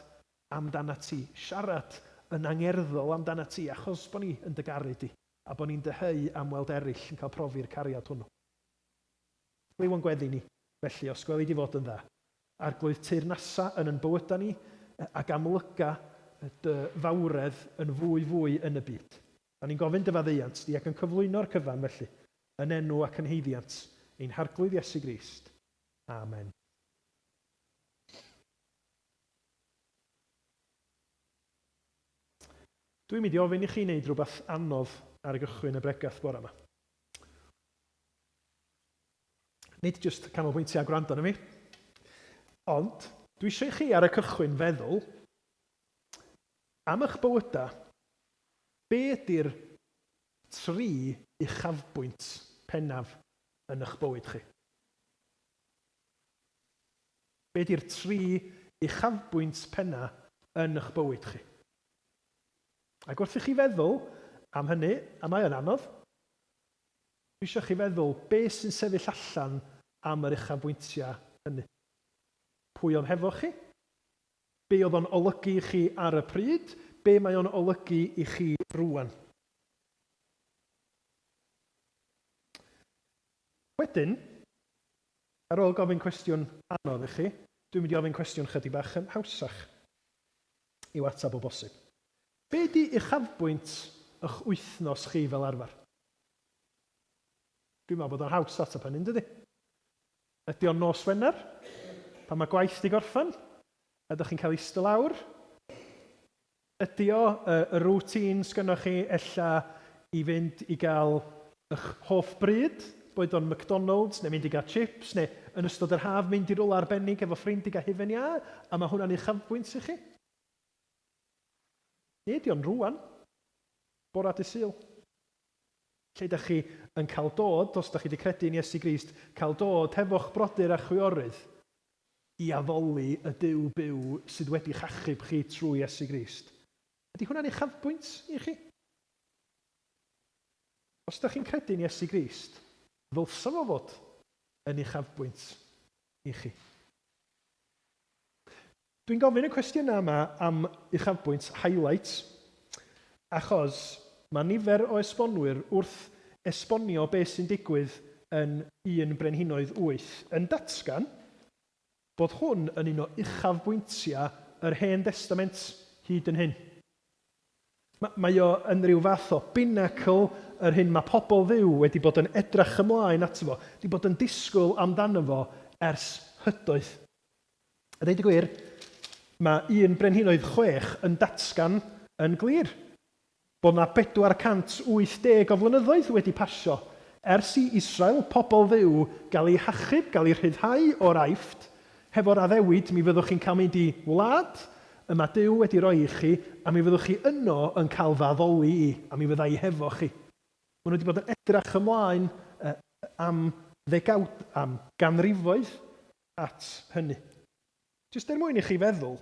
amdanat ti, siarad yn angerddol amdanat ti, achos bod ni yn dy garu di, a bod ni'n dyheu am weld eraill yn cael profi'r cariad hwnnw. Glyw o'n gweddi ni, felly, os gweli di fod yn dda. Arglwydd, teyrnasa yn yn bywydau ni, ac amlyga dy fawredd yn fwy fwy yn y byd. Da ni'n gofyn dy faddeuant di ac yn cyflwyno'r cyfan felly, yn enw ac yn haeddiant ein Harglwydd Iesu Grist. Amen. Dwi'n mynd i ofyn i chi wneud rhywbeth anodd ar gychwyn y bregath bore yma. Nid jyst canolbwyntio a gwrando arno fi, ond dwi eisiau i chi ar y cychwyn feddwl am eich bywydau, be ydy'r tri uchafbwynt pennaf yn eich bywyd chi? Be ydy'r tri uchafbwynt penna yn eich bywyd chi? Ac wrth i chi feddwl am hynny, a mae o'n anodd, dwi eisiau chi feddwl be sy'n sefyll allan am yr uchafbwyntiau hynny. Pwy oedd hefo chi? Be oedd o'n olygu i chi ar y pryd? Be mae o'n olygu i chi rŵan? Wedyn, ar ôl gofyn cwestiwn anodd i chi, dwi'n mynd i ofyn cwestiwn chydig bach yn hawsach i'w ateb o bosib. Be di uchafbwynt ych wythnos chi fel arfer? Dwi'n meddwl bod o'n haws ateb hynny, yn dydi? Ydy o'n nos Wener? Pan mae gwaith di gorffen? Ydych chi'n cael eistedd lawr? Ydy o y routine sgynnoch chi ella i fynd i gael ych hoff bryd, boed o'n McDonald's neu mynd i gael chips neu yn ystod yr haf mynd i rywle arbennig efo ffrind i gael hufen iâ, a mae hwnna'n uchafbwynt i chi? Neu ydy o'n rŵan, bora dydd Sul? Lle ydych chi yn cael dod, os ydych chi wedi credu yn Iesu Grist, cael dod hefo'ch brodyr a chwiorydd i addoli y Duw byw sydd wedi'ch achub chi trwy Iesu Grist. Ydy hwnna'n uchafbwynt i chi? Os ydych chi'n credu yn Iesu Grist, ddylsa fo fod yn uchafbwynt i chi. Dwi'n gofyn y cwestiynau yma am uchafbwynt, highlights, achos mae nifer o esbonwyr wrth esbonio beth sy'n digwydd yn 1 Brenhinoedd 8 yn datgan bod hwn yn un o uchafbwyntiau yr Hen Destament hyd yn hyn. Mae o yn rhyw fath o binacl yr hyn mae pobl Dduw wedi bod yn edrach ymlaen ato fo, wedi bod yn disgwyl amdano fo ers hydoedd. A dweud y gwir, mae 1 Brenhinoedd 6 yn datgan yn glir bod 'na 480 o flynyddoedd wedi pasio ers i Israel, pobl Dduw, gael eu hachub, gael eu rhyddhau o'r Aifft, hefo'r addewid mi fyddwch chi'n cael mynd i wlad y mae Duw wedi roi i chi, a mi fyddwch chi yno yn cael fy addoli i, a mi fydda i hefo chi. Maen nhw wedi bod yn edrach ymlaen am ddegawd, am ganrifoedd at hynny. Jyst er mwyn i chi feddwl,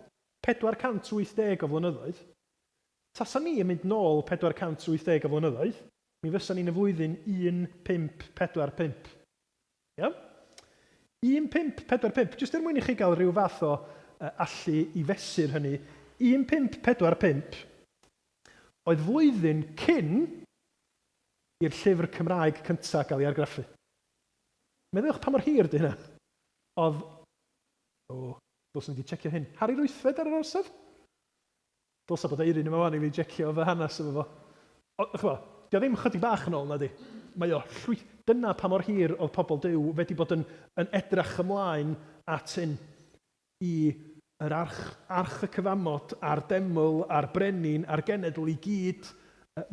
480 o flynyddoedd, Tasa ni yn mynd nôl 480 o flynyddoedd, mi fysa ni'n y flwyddyn 1545. Iawn? 1545, jyst er mwyn i chi gael rhyw fath o allu i fesur hynny, 1545 oedd flwyddyn cyn i'r llyfr Cymraeg cyntaf gael ei argraffu. Meddyliwch pa mor hir 'di hynna. Oedd, o, dylswn i 'di checio hyn, Harri'r Wythfed ar yr orsedd? Dylsa bod Eirin yma wan i fi jecio fy hanes efo fo. O, ch'mo', 'di o ddim chydig bach yn ôl, nadi? Mae o llwyth... Dyna pa mor hir oedd pobl Duw wedi bod yn yn edrach ymlaen at hyn, i yr arch, arch y cyfamod, a'r deml, a'r brenin, a'r genedl i gyd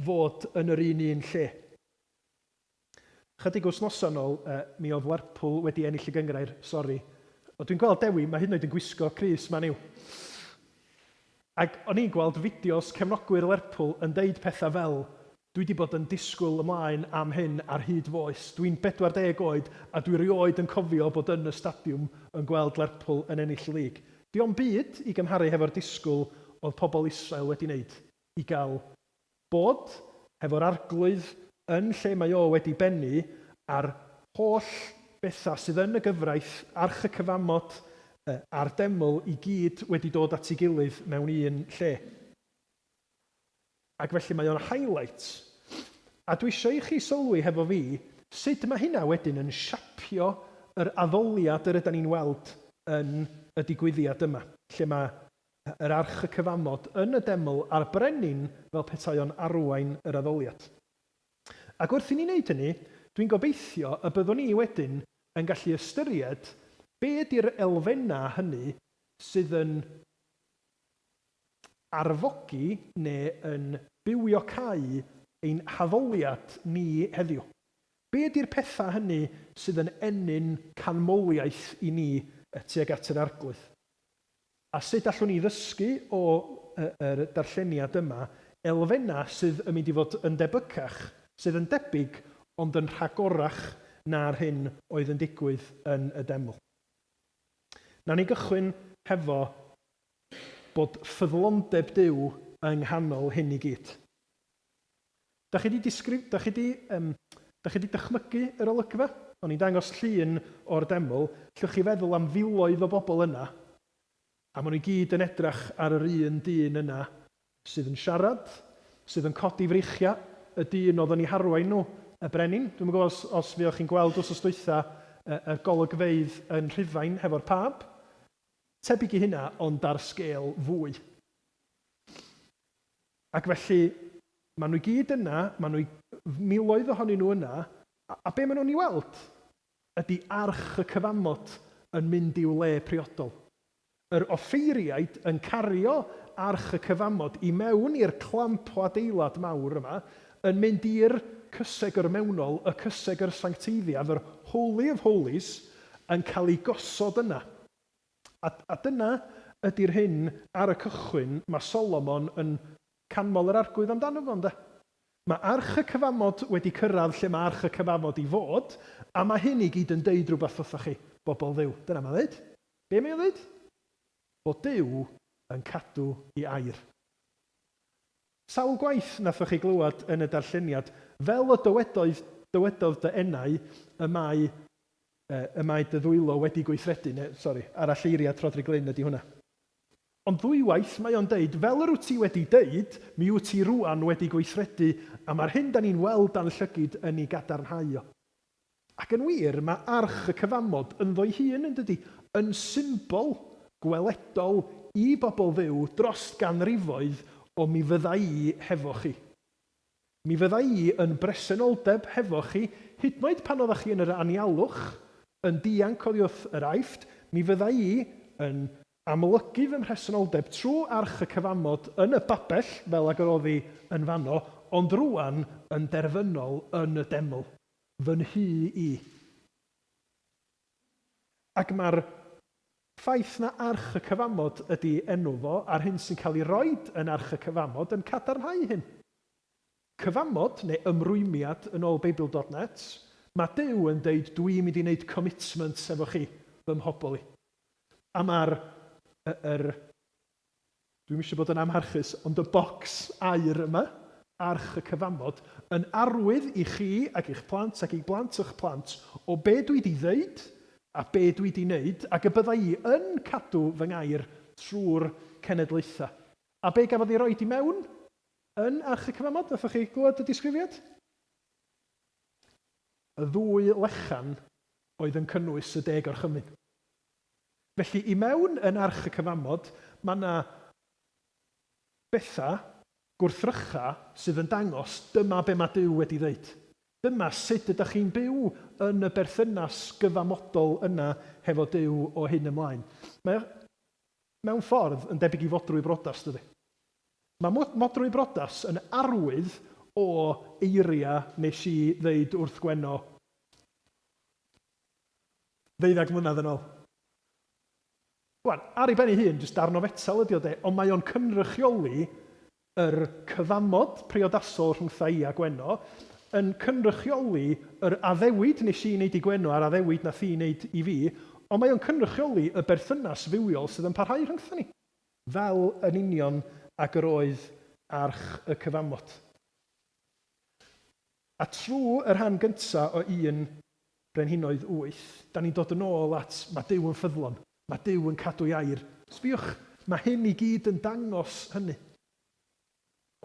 fod yn yr un un lle. Chydig wythnosau nôl, mi oedd Lerpwl wedi ennill y gynghrair, sori. O, dwi'n gweld Dewi, mae hyd yn oed yn gwisgo crys Man U. Ac o'n i'n gweld fideos cefnogwyr Lerpwl yn deud pethau fel, Dwi 'di bod yn disgwyl ymlaen am hyn ar hyd f'oes. Dwi'n 40 oed a dwi rioed yn cofio bod yn y stadiwm yn gweld Lerpwl yn ennill y lig. Dio'm byd i gymharu hefo'r disgwyl oedd pobl Israel wedi wneud i gael Bod hefo'r Arglwydd yn lle mae o wedi bennu a'r holl bethau sydd yn y gyfraith, Arch y Cyfamod, a'r Deml i gyd wedi dod at ei gilydd mewn un lle. Ac felly mae o'n highlight. A dwi eisiau i chi sylwi hefo fi sut mae hynna wedyn yn siapio yr addoliad yr ydan ni'n weld yn y digwyddiad yma, lle mae yr Arch y Cyfamod yn y deml a'r brenin fel petai o'n arwain yr addoliad. Ac wrth i ni wneud hynny, dwi'n gobeithio y byddwn ni wedyn yn gallu ystyried be ydy'r elfennau hynny sydd yn arfogi neu yn bywiocáu ein haddoliad ni heddiw. Be ydy'r pethau hynny sydd yn ennyn canmoliaeth i ni tuag at yr Arglwydd? A sut allwn ni ddysgu o yr darlleniad yma elfennau sydd yn mynd i fod yn debycach, sydd yn debyg ond yn rhagorach na'r hyn oedd yn digwydd yn y deml? Nawn ni gychwyn hefo bod ffyddlondeb Duw yng nghanol hyn i gyd. Da chi 'di disgrif... Da chi 'di yym... Da chi 'di dychmygu yr olygfa? O'n i'n dangos llun o'r deml. Llwch chi feddwl am filoedd o bobl yna, a maen nhw i gyd yn edrach ar yr un dyn yna sydd yn siarad, sydd yn codi freichiau, y dyn oedd yn eu harwain nhw, y brenin. Dwi'm yn gwybod os, os fuoch chi'n gweld wsos dwytha y, y golygfeydd yn Rhufain hefo'r Pab. Tebyg i hynna, ond ar sgêl fwy. Ac felly, maen nhw i gyd yna, maen nhw i, miloedd ohonyn nhw yna, a, a be maen nhw'n ei weld ydy arch y cyfamod yn mynd i'w le priodol. Yr offeiriaid yn cario arch y cyfamod i mewn i'r clamp o adeilad mawr yma, yn mynd i'r cysegr mewnol, y cysegr sancteiddiaf, yr Holy of Holies, yn cael ei gosod yna. A, a dyna ydy'r hyn ar y cychwyn mae Solomon yn canmol yr Arglwydd amdano fo, ynde? Mae Arch y Cyfamod wedi cyrraedd lle mae Arch y Cyfamod i fod, a mae hyn i gyd yn deud rhywbeth wrthoch chi, bobl Dduw. Dyna mae'n ddeud. Be mae o'n ddeud? Bod Duw yn cadw ei air. Sawl gwaith nathoch chi glywed yn y darlleniad, fel y dywedoedd, dywedodd dy enau, y mae y mae dy ddwylo wedi gweithredu, neu, sori, aralleiriad Rhodri Glyn ydy hwnna. Ond ddwywaith mae o'n deud, fel yr wyt ti wedi deud, mi wyt ti rŵan wedi gweithredu, a mae'r hyn da ni'n weld dan llygid yn ei gadarnhau o. Ac yn wir, mae Arch y Cyfamod ynddo'i hun, yn dydy, yn symbol gweledol i bobl Dduw dros ganrifoedd o mi fydda i hefo chi. Mi fydda i yn bresenoldeb hefo chi, hyd yn oed pan oeddach chi yn yr anialwch, yn dianc oddi wrth yr Aifft, mi fydda i yn amlygu fy mhresenoldeb trwy Arch y Cyfamod yn y babell, fel ag yr oedd hi yn fanno, ond rŵan yn derfynol yn y deml, fy nhŷ i. Ac mae'r ffaith na Arch y Cyfamod ydy enw fo, a'r hyn sy'n cael ei roid yn Arch y Cyfamod yn cadarnhau hyn. Cyfamod, neu ymrwymiad yn ôl Beibl dot net, mae Duw yn deud dwi'n mynd i wneud commitment efo chi, fy mhobl i. A mae'r, yr, Dwi'm eisiau bod yn amharchus, ond y bocs aur yma, Arch y Cyfamod, yn arwydd i chi ac i'ch plant ac i blant y'ch plant o be dwi 'di ddeud a be dwi 'di wneud, ac y bydda i yn cadw fy ngair trwy'r cenedlaethau. A be gafodd ei roid i mewn yn Arch y Cyfamod? Nathoch chi glywed y disgrifiad? Y ddwy lechan oedd yn cynnwys y Deg Orchymyn. Felly, i mewn yn Arch y Cyfamod, mae 'na bethau, gwrthrychau, sydd yn dangos dyma be mae Duw wedi ddeud. Dyma sut ydych chi'n byw yn y berthynas gyfamodol yna hefo Duw o hyn ymlaen. Mae o, mewn ffordd, yn debyg i fodrwy brodas, dydy? Mae modrwy brodas yn arwydd o eiriau nes i ddeud wrth Gwenno Ddeuddag mlynedd yn ôl. Rwan, ar ei ben ei hun, jyst darn o fetel ydy o de, ond mae o'n cynrychioli yr cyfamod priodasol rhwngtha i a Gwenno, yn cynrychioli yr addewid nes i wneud i Gwenno a'r addewid nath hi wneud i fi, ond mae o'n cynrychioli y berthynas fywiol sydd yn parhau rhyngtha ni. Fel yn union ag yr oedd Arch y Cyfamod. A trwy y rhan gynta o un Brenhinoedd 8, da ni'n dod yn ôl at mae Duw yn ffyddlon, mae Duw yn cadw'i air. Sbïwch, mae hyn i gyd yn dangos hynny.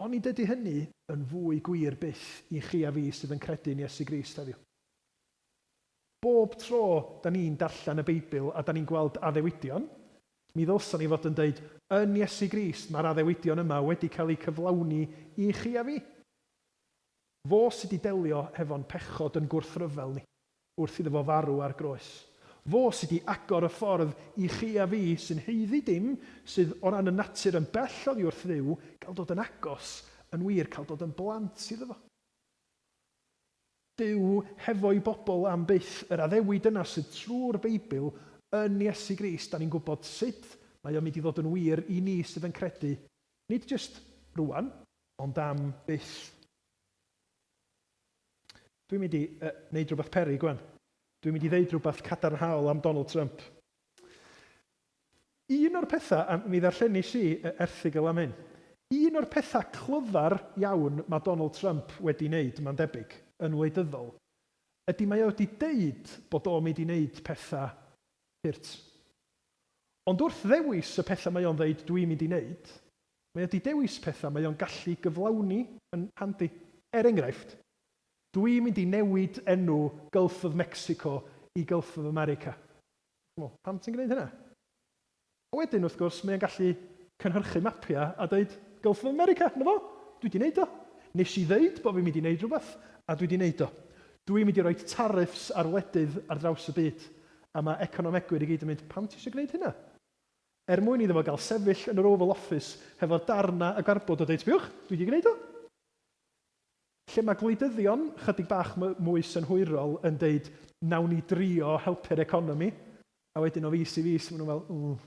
Onid ydy hynny yn fwy gwir byth i chi a fi sydd yn credu yn Iesu Grist heddiw? Bob tro da ni'n darllen y Beibl a da ni'n gweld addewidion, mi ddylsan ni fod yn deud, yn Iesu Grist mae'r addewidion yma wedi cael eu cyflawni i chi a fi. Fo sy 'di delio hefo'n pechod yn gwrthryfel ni, wrth iddo fo farw ar groes. Fo sy 'di agor y ffordd i chi a fi, sy'n haeddu dim, sydd o ran y natur yn bell oddi wrth Dduw, gael dod yn agos Yn wir, cael dod yn blant iddo fo. Duw hefo'i bobl am byth, yr addewid yna sydd trwy'r Beibl yn Iesu Grist, da ni'n gwybod sut mae o'n mynd i ddod yn wir i ni sydd yn credu, nid jyst rwan, ond am byth. Dwi'n mynd i uh, wneud rhywbeth peryg wan. Dwi'n mynd i ddeud rhywbeth cadarnhaol am Donald Trump. Un o'r pethau, a mi ddarllenis i erthygl am hyn, un o'r pethau clyfar iawn mae Donald Trump wedi wneud, mae'n debyg, yn wleidyddol, ydy mae o wedi deud bod o'n mynd i wneud pethau hurt. Ond wrth ddewis y pethau mae o'n ddeud dwi'n mynd i wneud, mae o wedi dewis pethau mae o'n gallu gyflawni yn handi. Er enghraifft, dwi'n mynd i newid enw Gulf of Mexico i Gulf of America. Wel, pam ti'n gwneud hynna? A wedyn, wrth gwrs, mae o'n gallu cynhyrchu mapiau a dweud, Gulf of America, 'na fo, dwi 'di wneud o. Nes i ddeud bod fi'n mynd i wneud rhywbeth, a dwi 'di wneud o. Dwi'n mynd i roi tariffs ar wledydd ar draws y byd. A mae economegwyr i gyd yn mynd, pam ti eisiau gwneud hynna? Er mwyn iddo fo gael sefyll yn yr Oval Office hefo'r darnau o garbod a dweud, sbiwch, dwi 'di gwneud o. Lle mae gwleidyddion chydig bach mwy synhwyrol yn deud nawn ni drio helpu'r economi, a wedyn o fis i fis maen nhw fel mm,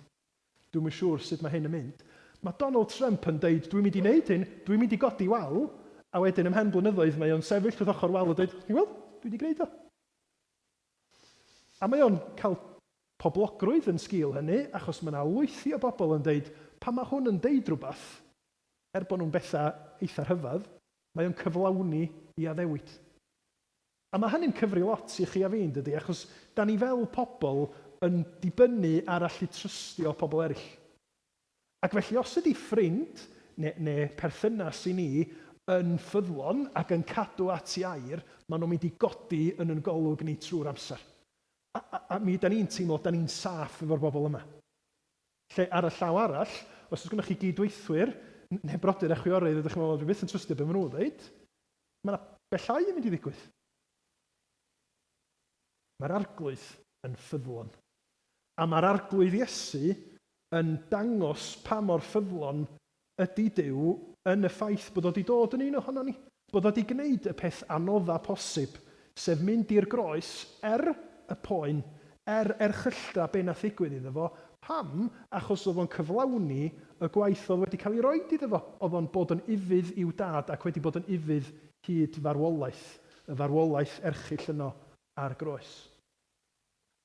dwi'm yn siŵr sut mae hyn yn mynd. Mae Donald Trump yn deud dwi'n mynd i wneud hyn, dwi'n mynd i godi wal, a wedyn ymhen blynyddoedd mae o'n sefyll wrth ochr wal a dweud, ti'n gweld, dwi wedi gwneud o. A mae o'n cael poblogrwydd yn sgil hynny, achos mae yna lwythi o bobl yn deud, pan mae hwn yn deud rhywbeth, er bod nhw'n bethau eitha rhyfedd, Mae o'n cyflawni i addewid. A mae hynny'n cyfri lot i chi a fi, yn dydi? Achos da ni fel pobl yn dibynnu ar allu trystio pobl eraill. Ac felly os ydy ffrind neu, neu perthynas i ni yn ffyddlon ac yn cadw at ei air, maen nhw'n mynd i godi yn yn golwg ni trwy'r amser. A, a, a mi da ni'n teimlo, da ni'n saff efo'r bobl yma. Lle ar y llaw arall, os oes gennych chi gyd-weithwyr neu brodyr a chwiorydd ydych chi'n meddwl, dwi byth yn trystio be maen nhw'n dweud, mae yna bethau yn mynd i ddigwydd. Mae'r Arglwydd yn ffyddlon. A mae'r Arglwydd Iesu yn dangos pa mor ffyddlon ydy Duw yn y ffaith bod o wedi dod yn un ohonon ni, bod o wedi gwneud y peth anodda posib, sef mynd i'r groes er y poen, er erchylltra be nath ddigwydd iddo fo. Pam? Achos oedd o'n cyflawni y gwaith oedd wedi cael ei roid iddo fo. Oedd o'n bod yn ufudd i'w dad ac wedi bod yn ufudd hyd farwolaeth, y farwolaeth erchyll yno ar groes.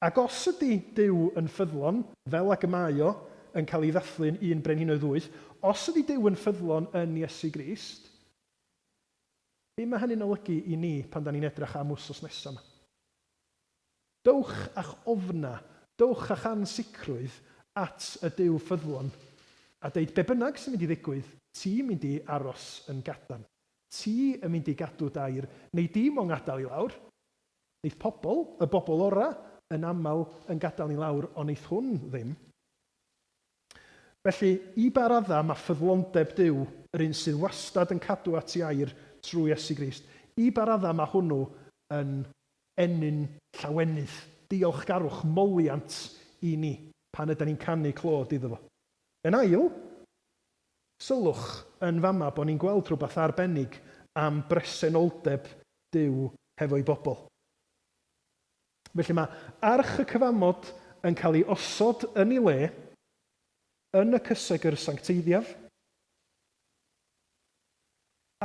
Ac os ydy Duw yn ffyddlon, fel ag y mae o, yn cael ei ddathlu yn Un Brenhinoedd Wyth, os ydy Duw yn ffyddlon yn Iesu Grist, be mae hynny'n olygu i ni pan da ni'n edrych am wsos nesaf yma? Dowch a'ch ofna, dowch a'ch ansicrwydd at y Duw ffyddlon, a deud be bynnag sy'n mynd i ddigwydd, ti'n mynd i aros yn gadarn. Ti yn mynd i gadw dair, neu di mo'n ngadael i lawr. Neith pobl, y bobl ora, yn aml yn gadael ni lawr, ond neith hwn ddim. Felly, i ba raddau mae ffyddlondeb Duw, yr un sydd wastad yn cadw at ei air trwy Iesu Grist, i ba raddau mae hwnnw yn ennyn llawenydd, diolchgarwch, moliant i ni pan ydan ni'n canu clod iddo fo? Yn ail, sylwch yn fama bod ni'n gweld rhywbeth arbennig am bresenoldeb Duw hefo'i bobl. Felly mae Arch y Cyfamod yn cael ei osod yn ei le yn y cysegr sancteiddiaf.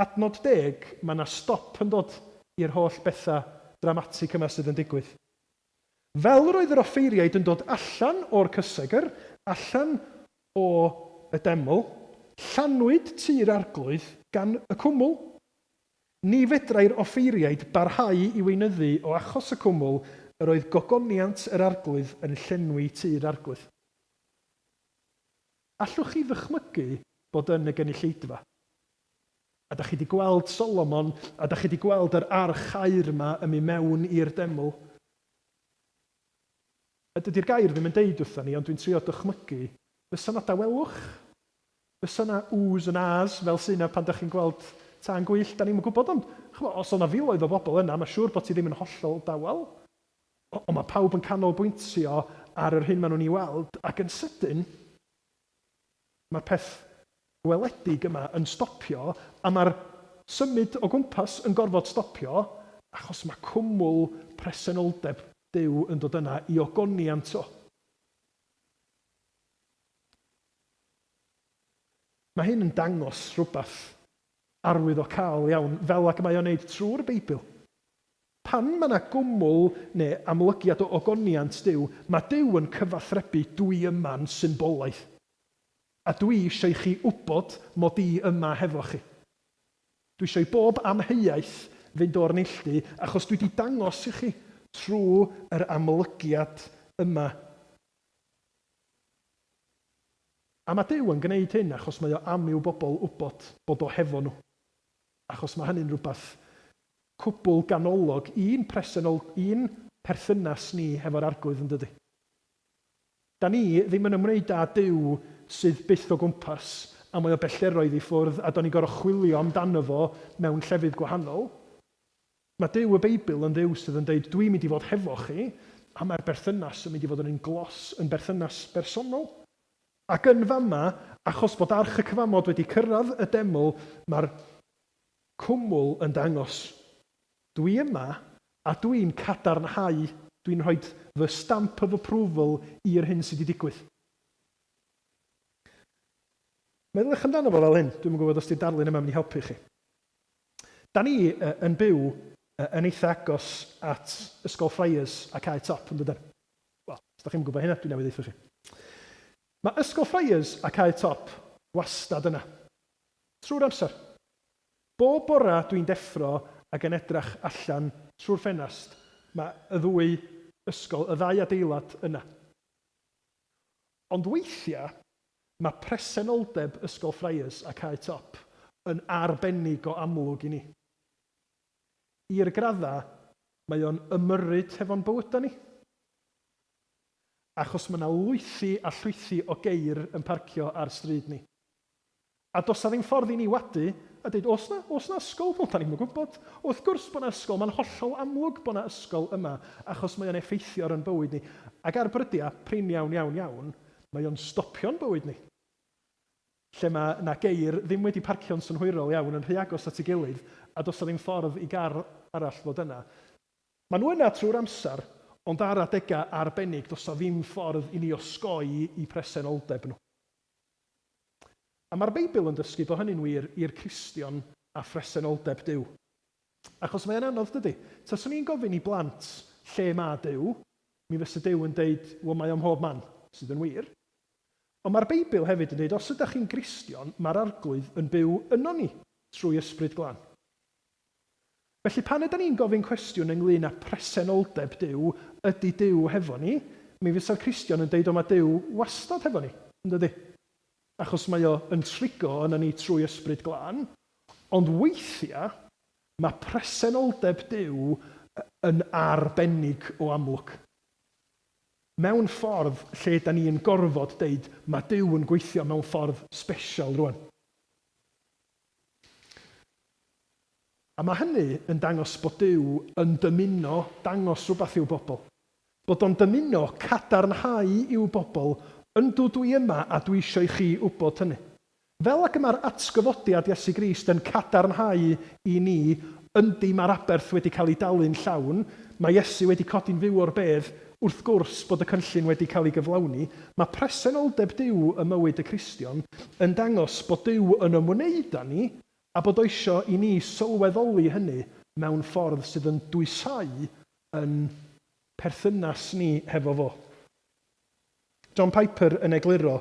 Adnod deg, mae yna stop yn dod i'r holl bethau dramatig yma sydd yn digwydd. Fel yr oedd yr offeiriaid yn dod allan o'r cysegr, allan o y deml, llanwyd tŷ'r Arglwydd gan y cwmwl. Ni fedrai'r offeiriaid barhau i weinyddu o achos y cwmwl, yr oedd gogoniant yr Arglwydd yn llenwi tŷ'r Arglwydd. Allwch chi ddychmygu bod yn y gynulleidfa? A dach chi 'di gweld Solomon, a dach chi 'di gweld yr arch aur 'ma yn mynd mewn i'r deml. A dydy'r gair ddim yn deud wrthon ni, ond dwi'n trio dychmygu, fysa 'na dawelwch? Fysa 'na oohs and ahs fel sy 'na pan dach chi'n gweld tân gwyllt? Da ni'm yn gwybod, ond ch'mo', os oedd 'na filoedd o bobl yna, ma' siŵr bod ti ddim yn hollol dawel. Ond mae pawb yn canolbwyntio ar yr hyn maen nhw'n ei weld, ac yn sydyn, mae'r peth. gweledig yma yn stopio a mae'r symud o gwmpas yn gorfod stopio achos mae cwmwl presenoldeb Duw yn dod yna i ogoniant o. Mae hyn yn dangos rhywbeth arwyddocaol iawn, fel ag mae o'n wneud trwy'r Beibl. Pan mae 'na gwmwl neu amlygiad o ogoniant Duw, mae Duw yn cyfathrebu 'dwi yma'n symbolaidd. A dwi eisiau i chi wybod mod i yma hefo chi. Dwi eisiau i bob amheuaeth fynd o'r neilltu achos dwi 'di dangos i chi trwy yr amlygiad yma. A mae Duw yn gwneud hyn achos mae o am i'w bobl wybod bod o hefo nhw. Achos mae hynny'n rhywbeth cwbl ganolog i'n presenol, i'n perthynas ni hefo'r Arglwydd yn dydy? Da ni ddim yn ymwneud â Duw sydd byth o gwmpas a mae o bellteroedd i ffwrdd a da ni'n gorfod chwilio amdano fo mewn llefydd gwahanol. Mae Duw y Beibl yn Dduw sydd yn deud dwi'n mynd i fod hefo chi a mae'r berthynas yn mynd i fod yn un glos, yn berthynas bersonol. Ac yn fama, achos bod Arch y Cyfamod wedi cyrraedd y deml, mae'r cwmwl yn dangos Dwi yma a dwi'n cadarnhau, dwi'n rhoi fy stamp of approval i'r hyn sydd wedi digwydd. Meddyliwch amdano fo fel hyn, dwi'm yn gwybod os 'di'r darlun yma'n mynd i helpu chi. Da ni yn byw yn eitha agos at Ysgol Friars a Cae Top, yn dydan? Wel, os da chi'm yn gwybod hynna, dwi newydd ddeutha chi. Mae Ysgol Friars a Cae Top wastad yna. Trwy'r amser. Bob bora dwi'n deffro ac yn edrach allan trwy'r ffenast, mae y ddwy ysgol, y ddau adeilad yna. Ond weithiau, mae presenoldeb Ysgol Friars a Cae Top yn arbennig o amlwg i ni. I'r graddau, mae o'n ymyrryd hefo'n bywydau ni. Achos mae 'na lwythi a llwythi o geir yn parcio ar stryd ni. A does 'na ddim ffordd i ni wadu a deud, oes 'na, oes 'na ysgol? Wel, 'dan ni'm yn gwybod. Wrth gwrs bod 'na ysgol, mae'n hollol amlwg bod 'na ysgol yma, achos mae o'n effeithio ar 'yn bywyd ni. Ac ar brydiau, prin iawn, iawn, iawn, mae o'n stopio'n bywyd ni. Lle mae 'na geir ddim wedi parcio'n synhwyrol iawn yn rhy agos at ei gilydd, a does 'na ddim ffordd i gar arall fod yna. Maen nhw yna trwy'r amser, ond ar adegau arbennig, does 'na ddim ffordd i ni osgoi eu presenoldeb nhw. A mae'r Beibl yn dysgu bod hynny'n wir i'r Cristion a phresenoldeb Duw. Achos mae o'n anodd, dydy? Taswn i'n gofyn i blant lle mae Duw, mi fysa Duw yn deud, wel mae o mhob man, sydd yn wir. Ond mae'r Beibl hefyd yn deud os ydych chi'n Gristion, mae'r Arglwydd yn byw ynon ni trwy Ysbryd Glân. Felly pan ydan ni'n gofyn cwestiwn ynglŷn â presenoldeb Duw, ydy Duw hefo ni? Mi fysa'r Cristion yn deud o mae Duw wastad hefo ni, yn dydy? Achos mae o yn trigo ynon ni trwy Ysbryd Glân. Ond weithiau mae presenoldeb Duw yn arbennig o amlwg. Mewn ffordd lle da ni yn gorfod deud mae Duw yn gweithio mewn ffordd sbesial rwan. A mae hynny yn dangos bod Duw yn dymuno dangos rhywbeth i'w bobl. Bod o'n dymuno cadarnhau i'w bobl, yndw dwi yma a dwi isio i chi wybod hynny. Fel ag y mae'r atgyfodiad Iesu Grist yn cadarnhau i ni, yndi mae'r aberth wedi cael ei dalu'n llawn, mae Iesu wedi codi'n fyw o'r bedd, wrth gwrs bod y cynllun wedi cael ei gyflawni, mae presenoldeb Duw ym mywyd y Cristion yn dangos bod Duw yn ymwneud â ni A bod o isio i ni sylweddoli hynny mewn ffordd sydd yn dwysáu yn perthynas ni hefo fo. John Piper yn egluro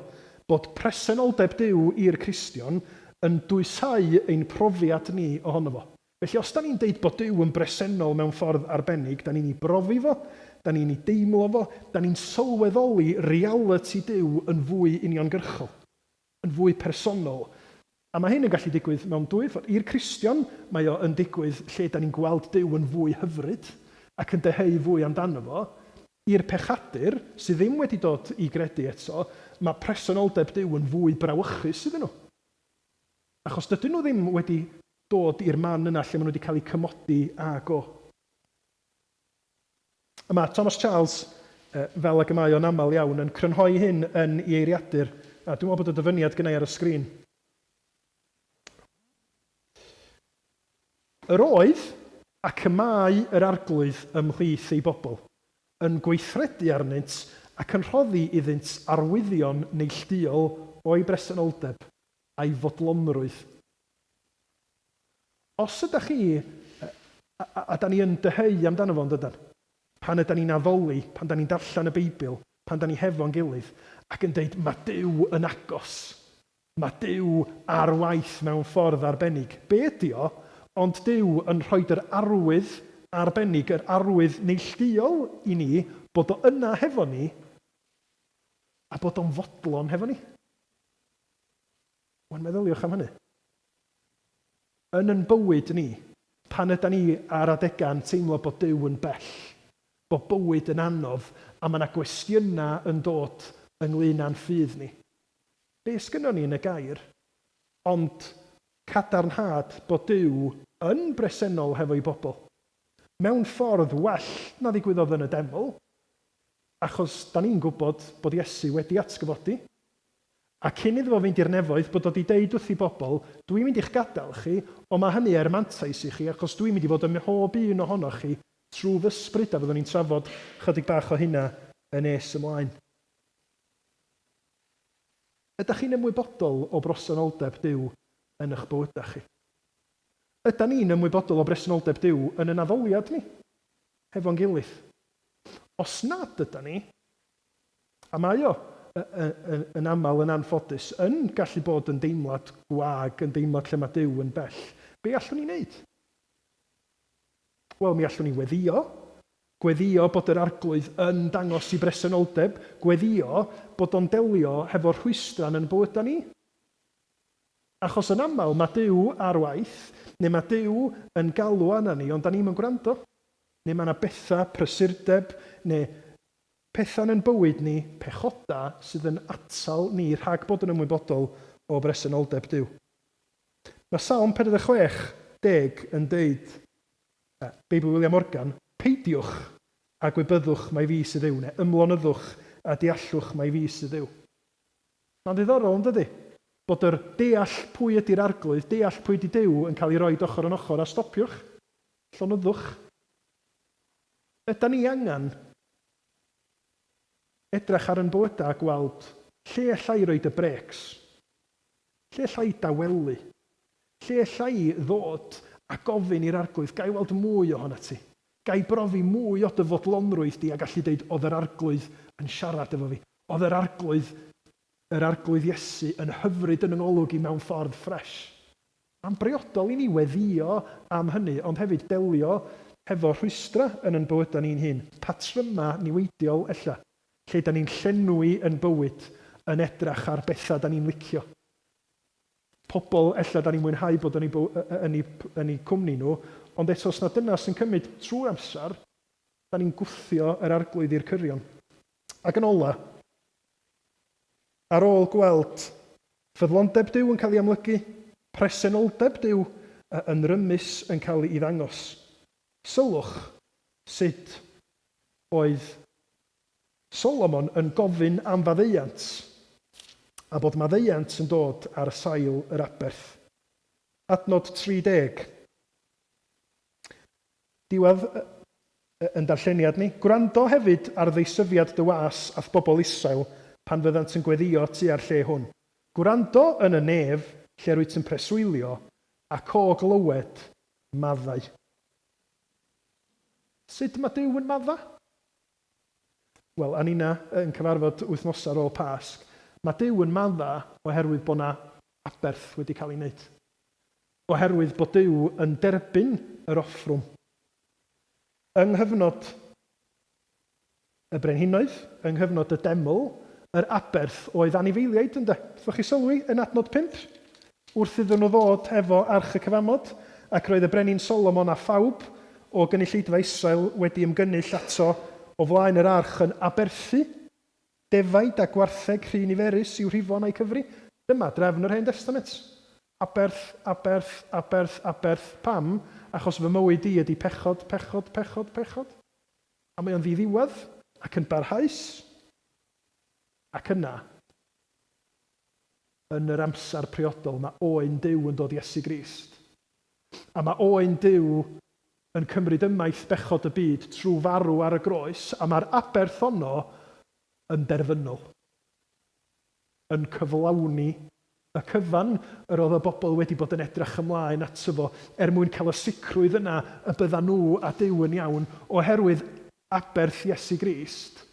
bod presenoldeb Duw i'r Cristion yn dwysáu ein profiad ni ohono fo. Felly os da ni'n deud bod Duw yn bresennol mewn ffordd arbennig, da ni'n ei brofi fo, da ni'n ei deimlo fo, da ni'n sylweddoli realiti Duw yn fwy uniongyrchol. yn fwy personol. A mae hyn yn gallu digwydd mewn dwy ffordd. I'r Cristion, mae o yn digwydd lle da ni'n gweld Duw yn fwy hyfryd ac yn dyheu fwy amdano fo. I'r pechadur, sydd ddim wedi dod i gredu eto, mae presenoldeb Duw yn fwy brawychus iddyn nhw. Achos dydyn nhw ddim wedi dod i'r man yna lle maen nhw wedi cael eu cymodi ag o. A mae Thomas Charles, fel ag y mae o'n aml iawn, yn crynhoi hyn yn ei eiriadur, a dwi'n meddwl bod y dyfyniad gynna i ar y sgrin. Yr oedd, ac y mae yr Arglwydd ymhlith ei bobl, yn gweithredu arnynt ac yn rhoddi iddynt arwyddion neillduol o'i bresenoldeb a'i fodlonrwydd. Os ydach chi, a, a, a da ni yn dyheu amdano fo, yn dydan? Pan ydan ni'n addoli, pan da ni'n darllen y Beibl, pan da ni hefo'n gilydd, ac yn deud, mae Duw yn agos. Mae Duw ar waith mewn ffordd arbennig. Be ydy o? Ond Duw yn rhoid yr arwydd arbennig, yr arwydd neillduol i ni, bod o yna hefo ni, a bod o'n fodlon hefo ni. Wan meddyliwch am hynny. Yn yn bywyd ni, pan ydan ni ar adegau yn teimlo bod Duw yn bell, bod bywyd yn anodd a mae 'na gwestiynau yn dod ynglyn â'n ffydd ni, be sgynnon ni yn y gair ond cadarnhad bod Duw yn bresennol hefo'i bobl, mewn ffordd well na ddigwyddodd yn y deml, achos 'da ni'n gwybod bod Iesu wedi atgyfodi. A cyn iddo fo fynd i'r nefoedd, bod o 'di deud wrth i bobl, 'Dwi'n mynd i'ch gadael chi, ond mae hynny er mantais i chi, achos dwi'n mynd i fod ym mhob un ohonoch chi trwy fy ysbryd, a fyddwn ni'n trafod chydig bach o hynna yn nes ymlaen. Ydach chi'n ymwybodol o bresenoldeb Duw yn eich bywydau chi? Ydan ni'n ymwybodol o bresenoldeb Duw yn yn addoliad ni, hefo'n gilydd? Os nad ydan ni, A mae o, yn aml yn anffodus, yn gallu bod yn deimlad gwag, yn deimlad lle mae Duw yn bell. Be allwn ni wneud? Wel, mi allwn ni weddïo. Gweddïo bod yr Arglwydd yn dangos i bresenoldeb. Gweddïo bod o'n delio hefo'r rhwystrau yn bywydau ni. Achos yn aml mae Duw ar waith, neu mae Duw yn galw arna ni, ond da ni'm yn gwrando. Neu mae yna bethau, prysurdeb, neu Pethau yn ein bywyd ni, pechodau sydd yn atal ni rhag bod yn ymwybodol o bresenoldeb Duw. Mae Salm 46, deg yn deud, Beibl William Morgan, Peidiwch a gwybyddwch mai fi sydd Dduw, neu ymlonyddwch a deallwch mai fi sydd Dduw. Mae'n ddiddorol, yn dydy? Bod yr deall pwy ydy'r Arglwydd, deall pwy ydy Duw yn cael ei roid ochr yn ochr â stopiwch, llonyddwch. Ydan ni angen edrach ar yn bywydau a gweld lle alla i roid y brêcs? Lle alla i dawelu? Lle alla i ddod a gofyn i'r Arglwydd, ga i weld mwy ohonat ti? Ga i brofi mwy o dy fodlonrwydd di a gallu deud, oedd yr Arglwydd yn siarad efo fi. Oedd yr Arglwydd, yr Arglwydd Iesu yn hyfryd yn 'y ngolwg i mewn ffordd ffresh. Mae'n briodol i ni weddïo am hynny, ond hefyd delio hefo rhwystrau yn yn bywydau ni'n hun, patrymau niweidiol ella, lle 'da ni'n llenwi yn bywyd yn edrach ar bethau 'da ni'n licio. Pobl ella 'da ni'n mwynhau bod yn eu yn eu yn eu cwmni nhw, ond eto os na dyna sy'n cymryd trwy'r amser, 'da ni'n gwthio yr Arglwydd i'r cyrion. Ac yn ola, ar ôl gweld Ffyddlondeb Duw yn cael ei amlygu, presenoldeb Duw yn rymus yn cael ei ddangos. Sylwch sut oedd Solomon yn gofyn am faddeuant, a bod maddeuant yn dod ar sail yr aberth. Adnod 30. Diwedd yn darlleniad ni. Gwrando hefyd ar ddeisyfiad dy was a'th bobl Israel pan fyddant yn gweddïo tua'r lle hwn. Gwrando yn y nef, lle rwyt yn preswylio, ac o glywed, maddau. Sut mae Duw yn maddau? Wel, a ninna yn cyfarfod wythnosau ar ôl Pasg, mae Duw yn maddau oherwydd bod 'na aberth wedi cael ei wneud. Oherwydd bod Duw yn derbyn yr offrwm. Yng nghyfnod y brenhinoedd, yng nghyfnod y deml, yr aberth oedd anifeiliaid, ynde? Wnaethoch chi sylwi yn adnod 5? Wrth iddyn nhw ddod efo Arch y Cyfamod, ac roedd y brenin Solomon a phawb o gynulleidfa Israel wedi ymgynnull ato o flaen yr arch yn aberthu Defaid a gwartheg rhy niferus i'w rhifo na'u cyfri. Dyma drefn yr Hen Destament. Aberth, aberth, aberth, aberth. Pam? Achos fy mywyd i ydi pechod, pechod, pechod, pechod. A mae o'n ddiddiwedd ac yn barhaus. Ac yna, yn yr amser priodol, mae Oen Duw yn dod, Iesu Grist. A mae Oen Duw yn cymryd ymaith bechod y byd trwy farw ar y groes, a mae'r aberth honno yn derfynol, yn cyflawni y cyfan yr oedd y bobl wedi bod yn edrach ymlaen ato fo er mwyn cael y sicrwydd yna y byddan nhw a Duw yn iawn oherwydd aberth Iesu Grist.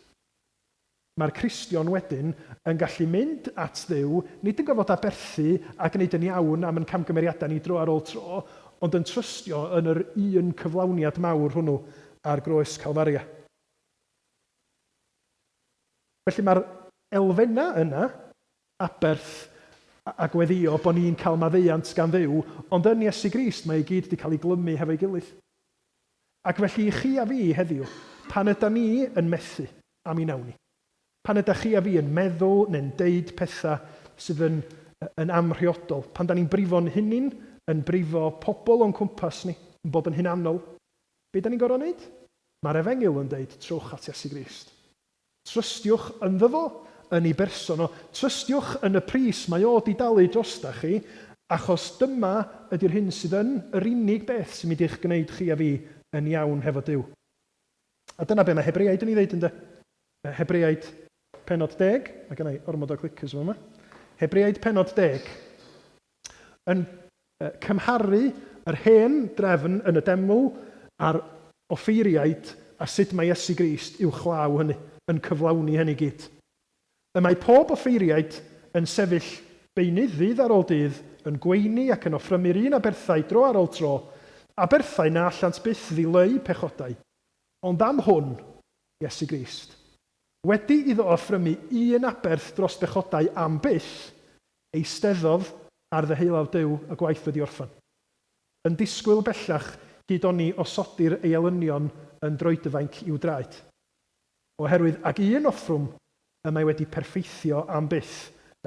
Mae'r Cristion wedyn yn gallu mynd at Dduw, nid yn gorfod aberthu a gwneud yn iawn am yn camgymeriadau ni dro ar ôl tro, ond yn trystio yn yr un cyflawniad mawr hwnnw ar groes Calfaria. Felly mae'r elfennau yna, aberth a gweddïo, bod ni'n cael maddeuant gan Dduw, ond yn Iesu Grist mae i gyd wedi cael ei glymu hefo'i gilydd. Ac felly i chi a fi heddiw, pan ydan ni yn methu, a mi wnawn ni, pan ydach chi a fi yn meddwl neu'n deud pethau sydd yn yn amhriodol, pan dan ni'n brifo'n hunin, yn brifo pobl o'n cwmpas ni, yn bod yn hunanol, be dan ni'n gorfod wneud? Mae'r Efengyl yn deud, trowch at Iesu Grist. Trystiwch ynddo fo, yn ei berson o. Trystiwch yn y pris mae o 'di dalu drostach chi, achos dyma ydi'r hyn sydd yn yr unig beth sy'n mynd i'ch gwneud chi a fi yn iawn hefo Duw. A dyna be mae Hebreaid yn ei ddeud ynde? Hebreaid pennod deg, mae gennai ormod o clickers yn fama. Hebreaid pennod deg yn cymharu yr hen drefn yn y deml a'r offeiriaid a sut mae Iesu Grist uwchlaw hynny, yn cyflawni hynny gyd. Y mae pob offeiriaid yn sefyll beunydd ddydd ar ôl dydd, yn gweini ac yn offrymu'r un aberthau dro ar ôl tro, aberthau na allant byth ddileu pechodau. Ond am hwn, Iesu Grist, wedi iddo offrymu un aberth dros bechodau am byth, eisteddodd ar ddeheulaw Duw y gwaith wedi orffen. Yn disgwyl bellach hyd oni osodir ei elynion yn droedfainc i'w draed. Oherwydd ag un offrwm y mae wedi perffeithio am byth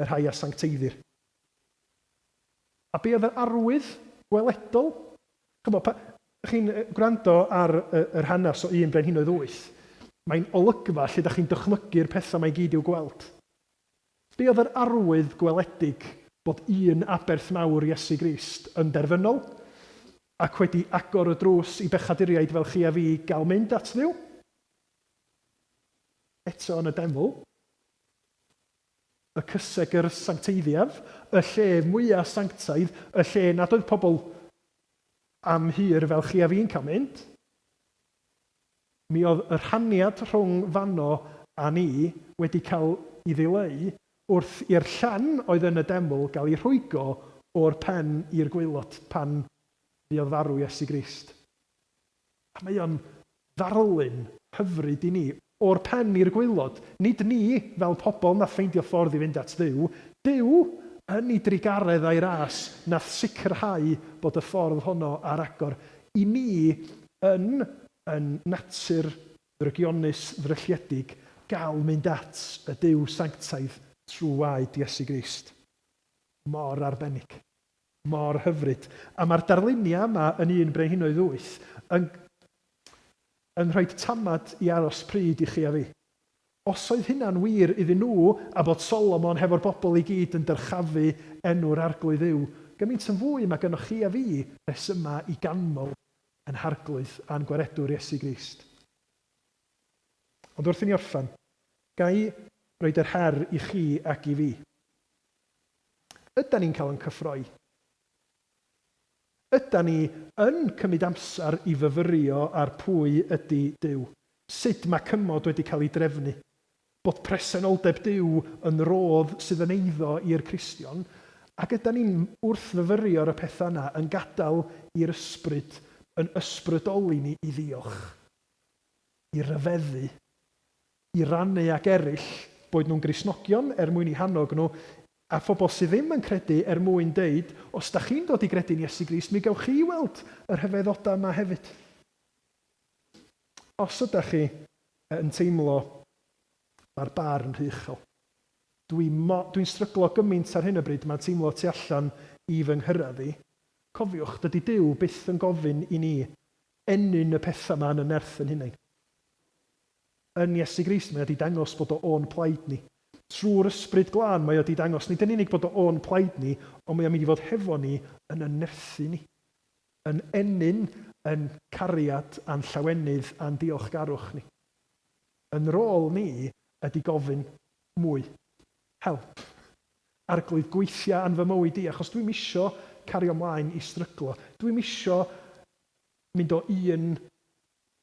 y rhai a sancteiddir. A be oedd yr arwydd gweledol? Ch'mo', pa, chi'n gwrando ar yr hanes o Un Brenhinoedd Wyth, mae'n olygfa lle dach chi'n dychmygu'r pethau 'ma i gyd i'w gweld. Be oedd yr arwydd gweledig bod un aberth mawr Iesu Grist yn derfynol ac wedi agor y drws i bechaduriaid fel chi a fi gael mynd at Dduw? Eto yn y deml, y cysegr sancteiddiaf, y lle mwyaf sanctaidd, y lle nad oedd pobl am hir fel chi a fi'n cael mynd. Mi oedd y rhaniad rhwng Fano a ni wedi cael ei ddileu wrth i'r llen oedd yn y deml gael ei rhwygo o'r pen i'r gwaelod pan fuodd farw Iesu Grist. A mae o'n ddarlun hyfryd i ni, o'r pen i'r gwaelod. Nid ni, fel pobl, nath ffeindio ffordd i fynd at Dduw. Duw, yn ei drugaredd a'i ras, nath sicrhau bod y ffordd honno ar agor i ni yn yn natur ddrygionus ddrylliedig gael mynd at y Duw sanctaidd trwy waed Iesu Grist. Mor arbennig. Mor hyfryd. A mae'r darluniau yma yn Un Brenhinoedd Wyth yn yn rhoi tamad i aros pryd i chi a fi. Os oedd hynna'n wir iddyn nhw a bod Solomon hefo'r bobl i gyd yn dyrchafu enw'r Arglwydd Dduw, gymaint yn fwy mae gynnoch chi a fi resymau i ganmol ein Harglwydd a'n Gwaredwr Iesu Grist. Ond wrth i ni orffen, ga i roid yr her i chi ac i fi. Ydan ni'n cael ein cyffroi? Ydan ni yn cymryd amser i fyfyrio ar pwy ydy Duw? Sut mae cymod wedi cael ei drefnu? Bod presenoldeb Duw yn rodd sydd yn eiddo i'r Cristion, ac ydan ni'n wrth fyfyrio ar y pethau yna yn gadael i'r Ysbryd yn ysbrydoli ni i ddiolch, i ryfeddu, i rannu ag eraill, boed nhw'n Gristnogion er mwyn eu hannog nhw, a phobl sydd ddim yn credu er mwyn deud, os da chi'n dod i gredu'n Iesu Grist, mi gewch chi weld y rhyfeddodau yma hefyd. Os ydach chi yn teimlo mae'r bar yn rhy uchel, dwi mo, dwi'n stryglo gymaint ar hyn o bryd, mae'n teimlo tu allan i fy nghyrraedd i, cofiwch, dydy Duw byth yn gofyn i ni ennyn y pethau yma yn y nerth yn hunain. Yn Iesu Grist mae o 'di dangos bod o o'n plaid ni. Trwy'r Ysbryd Glân mae o 'di dangos nid yn unig bod o o'n plaid ni, ond mae o'n mynd i fod hefo ni yn yn nerthu ni. yn ennyn yn cariad a'n llawenydd a'n diolchgarwch ni. Yn rôl ni ydy gofyn mwy. Help. Arglwydd, gweithia yn fy mywyd i, achos dwi'm isio cario mlaen i stryglo. Dwi'm isio mynd o un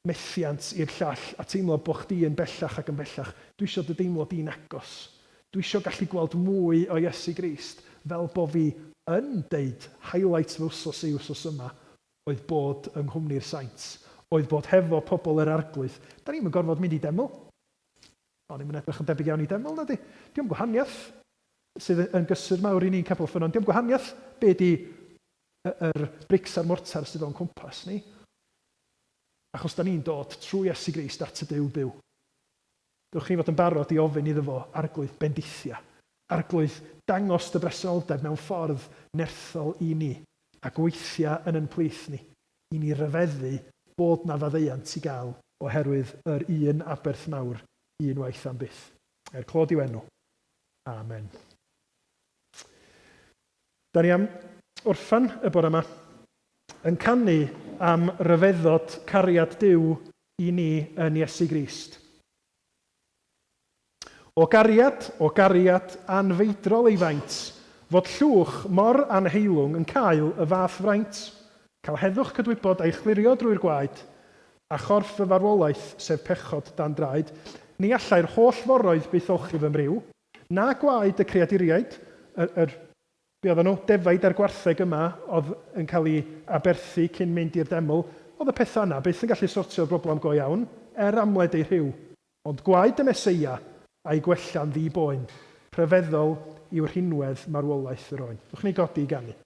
methiant i'r llall a teimlo bo chdi yn bellach ac yn bellach. Dwi isio dy deimlo di'n agos. Dwi isio gallu gweld mwy o Iesu Grist fel bo fi yn deud highlight fy wsos i wsos yma oedd bod yng nghwmni'r saint, oedd bod hefo pobl yr Arglwydd. Da ni'm yn gorfod mynd i deml. O'n i'm yn edrych yn debyg iawn i deml, nadi? Dio'm gwahaniaeth sydd yn gysur mawr i ni'n Capel Ffynnon. Dio'm gwahaniaeth be di yr brics a'r mortar sydd o'n cwmpas ni. Achos da ni'n dod trwy Iesu Grist at y Duw byw. Dylech chi fod yn barod i ofyn iddo fo, Arglwydd, bendithia. Arglwydd, dangos dy bresenoldeb mewn ffordd nerthol i ni, a gweithia yn yn plith ni, i ni ryfeddu bod 'na faddeuant i gael oherwydd yr un aberth mawr un waith am byth. Er clod i'w enw. Amen. Da ni am orffen y bore yma yn canu am ryfeddod cariad Duw i ni yn Iesu Grist. O gariad, o gariad anfeidrol ei faint, fod llwch mor anheilwng yn cael y fath fraint, cael heddwch cydwybod a'i chlirio drwy'r gwaed, a chorff y farwolaeth, sef pechod dan draed, ni allai'r holl foroedd byth olchi fy mriw, na gwaed y creaduriaid, yr, yr, be oedden nhw, defaid a'r gwartheg yma oedd yn cael eu aberthu cyn mynd i'r deml, oedd y pethau yna byth yn gallu sortio'r broblem go iawn, er amled eu rhyw. Ond gwaed y Meseia a'i gwella'n ddi-boen, rhyfeddol yw rhinwedd marwolaeth yr oen. Ewch ni godi i ganu.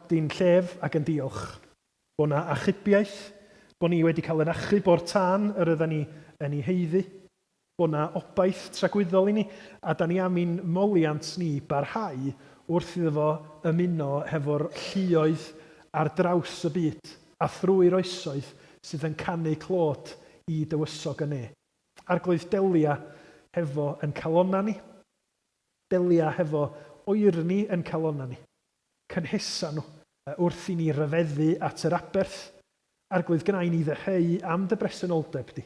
Codi'n llef ac yn diolch bod 'na achubiaeth, bod ni wedi cael yn achub o'r tân yr oedden ni yn ei haeddu, bod 'na obaith tragwyddol i ni, a da ni am i'n moliant ni barhau wrth iddo fo ymuno hefo'r lluoedd ar draws y byd a thrwy'r oesoedd sydd yn canu clod i Dywysog y Ne. Arglwydd delia hefo yn calonnau ni, delia hefo Oerni yn calonna ni. Cynhesa nhw wrth i ni ryfeddu at yr aberth. Arglwydd, gwna i ni ddyheu am dy bresenoldeb di,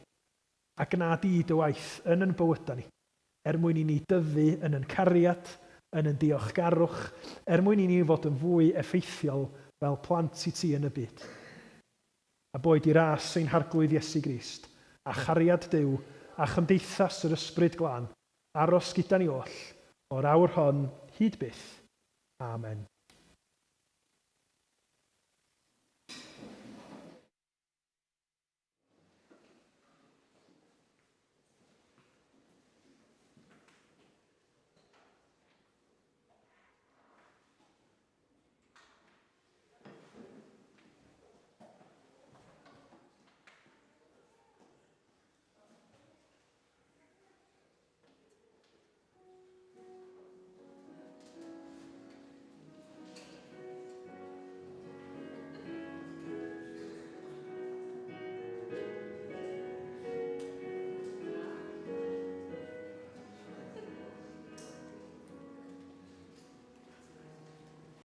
a gwna di dy waith yn yn bywyda ni, er mwyn i ni dyfu yn yn cariad, yn yn diolchgarwch, er mwyn i ni fod yn fwy effeithiol fel plant i ti yn y byd. A boed i ras ein Harglwydd Iesu Grist, a chariad Duw, a chymdeithas yr Ysbryd Glân, aros gyda ni oll, o'r awr hon hyd byth. Amen.